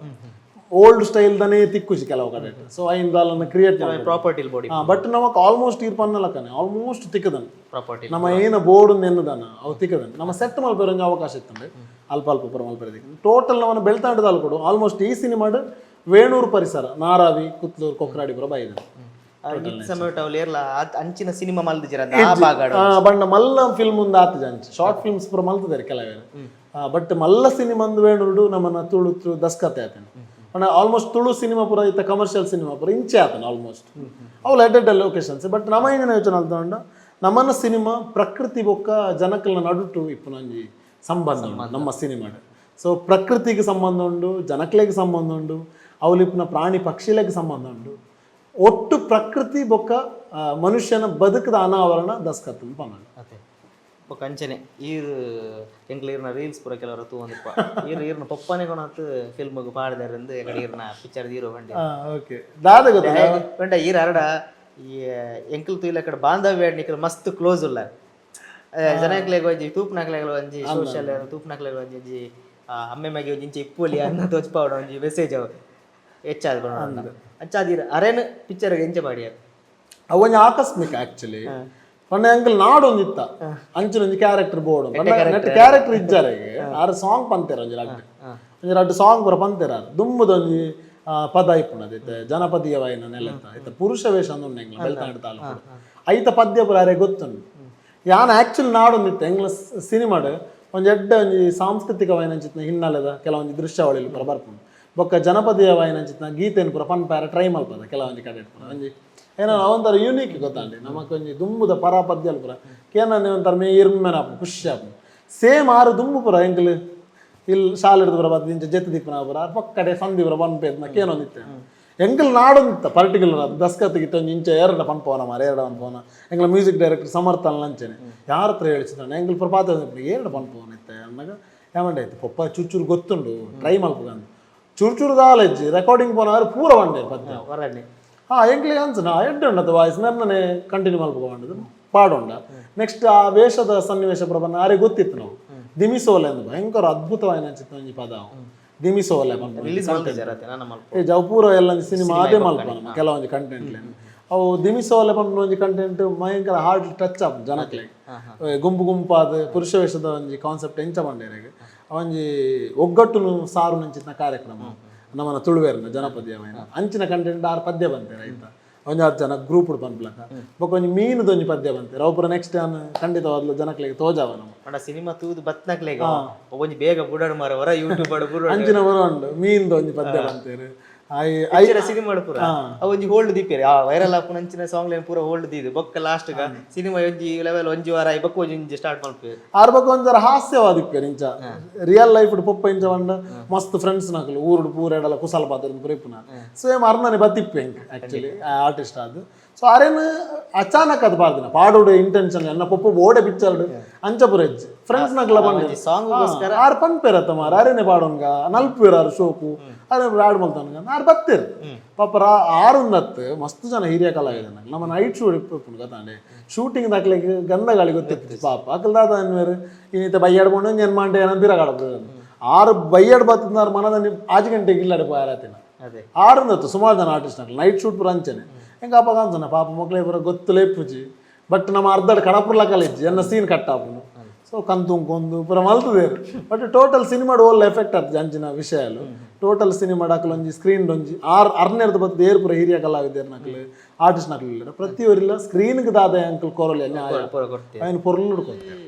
ಓಲ್ಡ್ ಸ್ಟೈಲ್ ದನೇ ತಿಕ್ಕುಜಿ ಕೆಲವು ಕಡೆ. ಸೊ ಐನ್ ದಾಲನ್ನ create property body. But ನಮಕ್ ಆಲ್ಮೋಸ್ಟ್ ಈರ್ ಪನ್ನಲಕನೆ ಆಲ್ಮೋಸ್ಟ್ ತಿಕ್ಕದನ್. ಪ್ರಾಪರ್ಟಿ. ನಮ್ಮ ಏನ ಬೋರ್ಡ್ ನೆನ್ನದನ ಅವು ತಿಕ್ಕದನ್. ನಮ್ಮ ಸೆಟ್ ಮಲ್ಪೆರೆ ಒಂಜಿ ಅವಕಾಶ ಇತ್ತಂಡೆ ಅಲ್ಪ ಅಲ್ಪ ಪೂರ ಮಲ್ಪೆರೆ. ಟೋಟಲ್ ನಮ್ಮನ್ನ ಬೆಳ್ತಾಂಡದ ಕೊಡು ಆಲ್ಮೋಸ್ಟ್ ಈ ಸಿನಿಮಾಡ್ ವೇಣೂರು ಪರಿಸರ ನಾರಾವಿ ಕುತ್ಲೂರು ಕೊಕ್ರಾಡಿ ಪೂರ ಬೈದ. ಸಮಯ ಏರ್ಲ ಅಂಚಿನ ಸಿನಿಮಾ ಮಲ್ದಿಜರ ಆ ಭಾಗ. ಬಣ್ಣ ಮಲ್ಲ ಫಿಲ್ಮ್ ಒಂದು ಆತ ಜಂಚ್ ಶಾರ್ಟ್ ಫಿಲ್ಮ್ಸ್ ಪೂರ ಮಲ್ತದಾರೆ ಕೆಲವೇರು. ಬಟ್ ಮಲ್ಲ ಸಿನಿಮಾ ಅಂದ್ ವೇಣೂರುಡು ನಮ್ಮನ್ನ ತುಳು ದಸ್ಕತೆ ಆತನ ಪಂಡ ಆಲ್ಮೋಸ್ಟ್ ತುಳು ಸಿನಿಮಾ ಪೂರ ಇತ್ತ ಕಮರ್ಷಿಯಲ್ ಸಿನಿಮಾ ಪೂರ ಇಂಚೆ ಆತನ ಆಲ್ಮೋಸ್ಟ್ ಅವು ಎಡ್ಡೆಡ್ ಲೊಕೇಶನ್ಸ್. ಬಟ್ ನಮ್ಮ ಏನ ಯೋಚನೆ ಅಲ್ತಂಡ ನಮ್ಮನ್ನ ಸಿನಿಮಾ ಪ್ರಕೃತಿ ಬೊಕ್ಕ ಜನಕಲ್ನ ನಡುಟು ಇಪ್ಪುನಂಜಿ ಸಂಬಂಧ ಉಂಡು ನಮ್ಮ ಸಿನಿಮಾಡ್. ಸೊ ಪ್ರಕೃತಿಗೆ ಸಂಬಂಧ ಉಂಡು, ಜನಕ್ಲೆಗ್ ಸಂಬಂಧ ಉಂಡು, ಅವಲಿಪ್ಪುನ ಪ್ರಾಣಿ ಪಕ್ಷಿಲೆಗ್ ಸಂಬಂಧ ಉಂಡು. ಒಟ್ಟು ಪ್ರಕೃತಿ ಬೊಕ್ಕ ಮನುಷ್ಯನ ಬದುಕದ ಅನಾವರಣ ದಸ್ಕತ್ ಪನ್ನೊಂಡು. ಅತ್ತೆ ಬೊಕ್ಕ ಅಂಚನೆ ಈರ್ ಎಂಕ್ಲ ಈರ್ನ ರೀಲ್ಸ್ ಪೂರ ಕೆಲವರು ತೂವೊಂದಿಪ್ಪ. ಈರ್ ಈರ್ನ ಪೊಪ್ಪನೆ ಕೊಣತ್ ಫಿಲ್ಮ್ಗ್ ಪಾಡ್ದಾರಂದು ಎಕಡೆ ಈರ್ನ ಪಿಕ್ಚರ್ ಹೀರೋ ಬಂಡಿ. ಓಕೆ, ದಾದ ಗೊತ್ತ. ಬಂಡ ಈರ್ ಅರಡ ಈ ಎಂಕಲ್ ತೂಯಿಲ ಕಡೆ ಬಾಂಧವ್ಯ ನಿಕಲ್ ಮಸ್ತ್ ಕ್ಲೋಸ್ ಉಲ್ಲ. ಜನಕ್ಲೆಗ್ ಒಂಜಿ ತೂಪುನಕ್ಲೆಗ್ ಒಂಜಿ ಸೋಷಿಯಲ್ ತೂಪುನಕ್ಲೆಗ್ ಒಂಜಿ ಒಂಜಿ ಅಮ್ಮೆ ಮಗೆ ಒಂಜಿ ಇಂಚ ಇಪ್ಪೊಲಿ ಅನ್ನ ತೋಜ್ಪಾವಡ ಒಂಜಿ ಮೆಸೇಜ್ ಅವು ಹೆಚ್ಚಾದ್ ಪನೊಂಡ ಅಂಚಾದ್ ಅರೆನ್ ಪಿಕ್ಚರ್ ಎಂಚ ಪಾಡಿಯರ್? ಅವು ಒಂಜಿ ಆಕಸ್ಮಿಕ ಆಕ್ಚುಲಿ. ಪಂಡ ಎಂಕಲ್ ನಾಡೊಂದು ಇತ್ತ ಅಂಚಿನ ಒಂಜಿ ಕ್ಯಾರೆಕ್ಟರ್ ಬೋಡು. ನೆಟ್ ಕ್ಯಾರೆಕ್ಟರ್ ಇಜ್ಜಾರೆ, ಆರ್ ಸಾಂಗ್ ಪಂತೇರ, ಒಂಜಿ ರಡ್ಡ್, ಒಂಜಿ ರಡ್ಡ್ ಸಾಂಗ್ ಪೂರ ಪಂತೇರ. ಆರ್ ದುಂಬುದೊಂಜಿ ಪದ ಇಪ್ಪುಂಡು ಇತ್ತೆ ಜನಪದೀಯವಾಯಿನ ನೆಲೆತ. ಇತ್ತೆ ಪುರುಷ ವೇಷ ಅಂದ್ ಉಂಡು ಎಂಕ್ಲ ಬೆಳ್ತಂಗಡಿ ತಾಲೂಕು, ಐತ ಪದ್ಯ ಪೂರ ಅರೆ ಗೊತ್ತುಂಡು. ಯಾನ್ ಆಕ್ಚುಲಿ ನಾಡೊಂದಿತ್ತೆ ಎಂಕ್ಲ ಸಿನಿಮಾಡ್ ಒಂಜಿ ಎಡ್ಡೆ ಒಂಜಿ ಸಾಂಸ್ಕೃತಿಕವಾಯಿನ ಅಂಚಿತ್ತಿನ ಹಿನ್ನೆಲೆದ ಕೆಲವೊಂಜಿ ದೃಶ್ಯಾವಳಿಲು ಪೂರ ಬರ್ಪುಂಡು. ಬೊಕ್ಕ ಜನಪದೀಯವಾಯಿನ ಅಂಚಿತ್ತಿನ ಗೀತೆನ್ ಪೂರ ಪನ್ಪಾರ ಟ್ರೈ ಮಲ್ಪದ. ಕೆಲವೊಂಜಿ ಕಡೆ ಪೂರ ಒಂಜಿ ಏನೋ ಒಂಥರ ಯೂನಿಕ್ ಗೊತ್ತಾಂಡಿ. ನಮಕ್ ಒಂಜಿ ದುಂಬುದ ಪರ ಪದ್ಯಲು ಪೂರ ಕೇನನೆ ಒಂಥರ ಮೇ ಇರ್ಮೆನ ಆಪುಂಡು, ಖುಷಿ ಆಪುಂಡು. ಸೇಮ್ ಆರು ದುಂಬು ಪೂರ ಎಂಕ್ಲು ಇಲ್ಲಿ ಶಾಲೆಡ್ದು ಪೂರ ಬತ್ತ್ ಇಂಚ ಜೆತ್ತು ದಿಪ್ಪುನ ಪೂರ ಪಕ್ಕಡೆ ಸಂಧಿ ಪೂರ ಪನ್ಪೇದ್ನ ಕೇನೊಂದಿತ್ತೆ. ಎಂಕಲ್ ನಾಡೊಂದಿತ್ತ ಪರ್ಟಿಕ್ಯುಲರ್ ಅದು ದಸ್ಕತ್ ಗಿತ್ತ ಒಂಜಿ ಇಂಚ ಎರಡ ಪನ್ಪವನ ಮಾರ, ಎರಡ ಪನ್ಪವನ. ಎಂಕ್ಲ ಮ್ಯೂಸಿಕ್ ಡೈರೆಕ್ಟರ್ ಸಮರ್ಥನ್ ಅಂಚನೆ ಯಾರ ಹತ್ರ ಹೇಳಿಸಿದ ಎಂಕಲ್ ಪ್ರಪಾತ ಏರಡ ಪನ್ಪವನ ಇತ್ತೆ ಅನ್ನಾಗ ಯಾವಂಡ ಆಯ್ತು ಪೊಪ್ಪ ಚೂರು ಚೂರು ಗೊತ್ತುಂಡು, ಟ್ರೈ ಮಲ್ಪುಗ. ಚೂರು ಚೂರು ದಾಲೆಜ್ಜಿ, ರೆಕಾರ್ಡಿಂಗ್ ಪೋನವರು ಪೂರ ಬಂಡೆ ಪದ್ಯ. ಹೊರನೆ. ಹಾ, ಎಂಕ್ಲಿಗೆ ಅನ್ಸನ ಎಡ್ಡೆ ಉಂಡದ ವಾಯ್ಸ್ ಮೆರ್ನನೆ ಕಂಟಿನ್ಯೂ ಮಲ್ಪುಗ ಪಾಡೊಂಡ. ನೆಕ್ಸ್ಟ್ ಆ ವೇಷದ ಸನ್ನಿವೇಶ ಪ್ರಬಂಧ ಆರೆ ಗೊತ್ತಿತ್ತು. ನಾವು ದಿಮಿಸೋಲೆ ಅಂದ್ ಭಯಂಕರ ಅದ್ಭುತವಾಯಿನ ಚಿತ್ರ ಒಂಜಿ ಪದ ಅವು. ದಿಮಿಸೋಲೆ ಪನ್ಪುನ. ರಿಲೀಸ್ ಮಲ್ತಿಜಾರ ಅತ್ತೆ ನನ್ನ ಮಲ್ಪ? ಏ ಜವು ಪೂರ ಎಲ್ಲ ಸಿನಿಮಾ ಅದೇ ಮಲ್ಪ ನಮ್ಮ ಕೆಲವೊಂಜಿ ಕಂಟೆಂಟ್. ಅವು ದಿಮಿಸೋಲೆ ಪನ್ಪುನ ಒಂಜಿ ಕಂಟೆಂಟ್ ಭಯಂಕರ ಹಾರ್ಟ್ ಟಚ್ ಆಪುಂಡು ಜನಕ್ಲೆಗ್. ಗುಂಪು ಗುಂಪಾದ ಪುರುಷ ವೇಷದ ಒಂಜಿ ಕಾನ್ಸೆಪ್ಟ್ ಎಂಚ ಪಂಡೇರೆಗ್ ಒಂಜಿ ಒಗ್ಗಟ್ಟುನು ಸಾರು ನಂಚಿನ ಕಾರ್ಯಕ್ರಮ ನಮ್ಮನ ತುಳುವೇರ್ನ ಜನಪದೀಯమైన ಅಂಚಿನ ಕಂಟೆಂಟ್. ಆರು ಪದ್ಯ ಬಂತೇರು ಆಯ್ತಾ, ಒಂಜಿ 10 ಜನ ಗ್ರೂಪ್ ಪನ್ಪಲಕ. ಬೊಕ್ಕ ಒಂಜಿ ಮೀನುದ ಒಂಜಿ ಪದ್ಯ ಬಂತೇರು. ಅವು ಪೂರ ನೆಕ್ಸ್ಟ್ ಖಂಡಿತವಾದ್ಲು ಜನಕ್ಲೆಗ್ ತೋಜಾವ ನಮ್ಮ. ಪಂಡ ಸಿನಿಮಾ ತೂದು ಬತ್ನಕ್ಲೆಗ್ ಒಂಜಿ ಬೇಗ ಬುಡಡ್ ಮಾರ ಹೊರ ಯೂಟ್ಯೂಬ್ ಬುಡಡ್. ಅಂಚಿನ ಬರ ಉಂಡು. ಮೀನ್ದ ಒಂಜಿ ಪದ್ಯ ಬಂತೇರು I I ಅಂಚಿನ ಸಿನಿಮಾ ಪೂರ ಅವು ಒಂಜಿ ಹೋಲ್ಡ್ ದೀಪೇರು. ಆ ವೈರಲ್ ಆಪುನ ಅಂಚಿನ ಸಾಂಗ್ ಲೇನ್ ಪೂರ ಹೋಲ್ಡ್ ದೀದು ಬೊಕ್ಕ ಲಾಸ್ಟ್ ಗ ಸಿನಿಮಾ ಒಂಜಿ ಲೆವೆಲ್ ಒಂಜಿ ವಾರ ಆಯಿ ಬೊಕ್ಕ ಒಂಜಿ ಒಂಜಿ ಸ್ಟಾರ್ಟ್ ಮಲ್ಪೇರು. ಆರ್ ಬೊಕ್ಕ ಒಂಥರ ಹಾಸ್ಯವಾದಿಪ್ಪೇರು. ಇಂಚ ರಿಯಲ್ ಲೈಫ್ ಪೊಪ್ಪ ಇಂಚ ಪಂಡ ಮಸ್ತ್ ಫ್ರೆಂಡ್ಸ್ ನಕಲು ಊರುಡು ಪೂರ ಎಡಲ ಕುಸಲ ಪಾತ್ರ ಪೂರ ಇಪ್ಪುನ. ಸೇಮ್ ಅರ್ನನೆ ಬತ್ತಿಪ್ಪೆ ಎಂಕ್ ಆಕ್ಚುಲಿ ಆರ್ಟಿಸ್ಟ್ ಅದು. ಸೊ ಅರೇನು ಅಚಾನಕ್ ಅದು ಪಾರ್ದಿನ ಪಾಡೋಡು ಇಂಟೆನ್ಷನ್ ಎನ್ನ ಪೊಪ್ಪ ಓಡೆ ಪಿಕ್ಚರ್ ಅಂಚ ಪೂರ ಹೆಜ್ಜೆ ಫ್ರೆಂಡ್ಸ್ ನಕಲ ಪಂಡ ಸಾಂಗ್. ಆರ್ ಪನ್ಪೇರತ್ತ ಮಾರ, ಅರೇನೆ ಪಾಡೋನ್ಗ ನಲ್ಪೇರು ಆರು ಶೋಕು ಅರೆ ಆಡ್ ಮಲ್ತನ್ಗ ಆರ್ ಬತ್ತೇರು ಪಾಪ. ಆರುಂದತ್ತು ಮಸ್ತ್ ಜನ ಹಿರಿಯ ಕಲಾವಿದ. ನಮ್ಮ ನೈಟ್ ಶೂಟ್ ಇಪ್ಪುಂಡು ಗೊತ್ತಾಂಡೆ. ಶೂಟಿಂಗ್ ದಾಖಲೆಗೆ ಗಂಧಗಾಳಿ ಗೊತ್ತಿತ್ತು ಪಾಪ. ಅಕಲ್ ದಾದ ಅನ್ವೇರು ಇನ್ನಿತ ಬೈಯಾಡ್ ಕೊಂಡು ಏನ್ ಮಾಂಡೆ ಏನೋ ಬಿರಗಾಡ. ಆರು ಬೈಯಾಡ್ ಬತ್ತಿನಾರು ಮನದಲ್ಲಿ 6 ಗಂಟೆಗೆ ಇಲ್ಲಡೆ ಪೋಯಾರತಿನ. ಅದೇ. ಆರುಂದತ್ತು ಸುಮಾರು ಜನ ಆರ್ಟಿಸ್ಟ್ ನಕಲು ನೈಟ್ ಶೂಟ್ ಪೂರ ಅಂಚನೆ. ಹೆಂಗ ಅಪ್ಪ ಅಂಚನೆ ಪಾಪ ಮೊಕ್ಲೆ ಪೂರ ಗೊತ್ತುಲೇ ಇಪ್ಪುಜಿ. ಬಟ್ ನಮ್ಮ ಅರ್ಧಡ್ ಕಡಪುರ್ಲ ಕಲಿಜ್ಜಿ ಎನ್ನ ಸೀನ್ ಕಟ್ ಆಪುಂಡು. ಸೊ ಕಂತುಂಕೊಂದು ಪೂರ ಮಲ್ತದೇರು. ಬಟ್ ಟೋಟಲ್ ಸಿನಿಮಾಡ್ ಓಲ್ ಎಫೆಕ್ಟ್ ಆತು ಅಂಚಿನ ವಿಷಯಲು. ಟೋಟಲ್ ಸಿನಿಮಾಡ್ ಅಕಲ್ ಒಂಜಿ ಸ್ಕ್ರೀನ್ ಒಂಜಿ ಆರ್ ಅರ್ನೆರ್ದು ಬತ್ತದ ಏರ್ ಪೂರ ಹಿರಿಯ ಕಲಾವಿದೆರ್ ನಕಲು ಆರ್ಟಿಸ್ಟ್ ನಕಲು ಇಲ್ಲ. ಪ್ರತಿಯೊರಿಲ್ಲ ಸ್ಕ್ರೀನ್ಗೆ ದಾದ ಅಂಕಲ್ ಕೊರಲೆ ನ್ಯಾಯ ಪೂರ ಕೊಡ್ತೇವೆ. ಐನ್ ಪೊರ್ಲು ಕೊರ್ತೆರ್.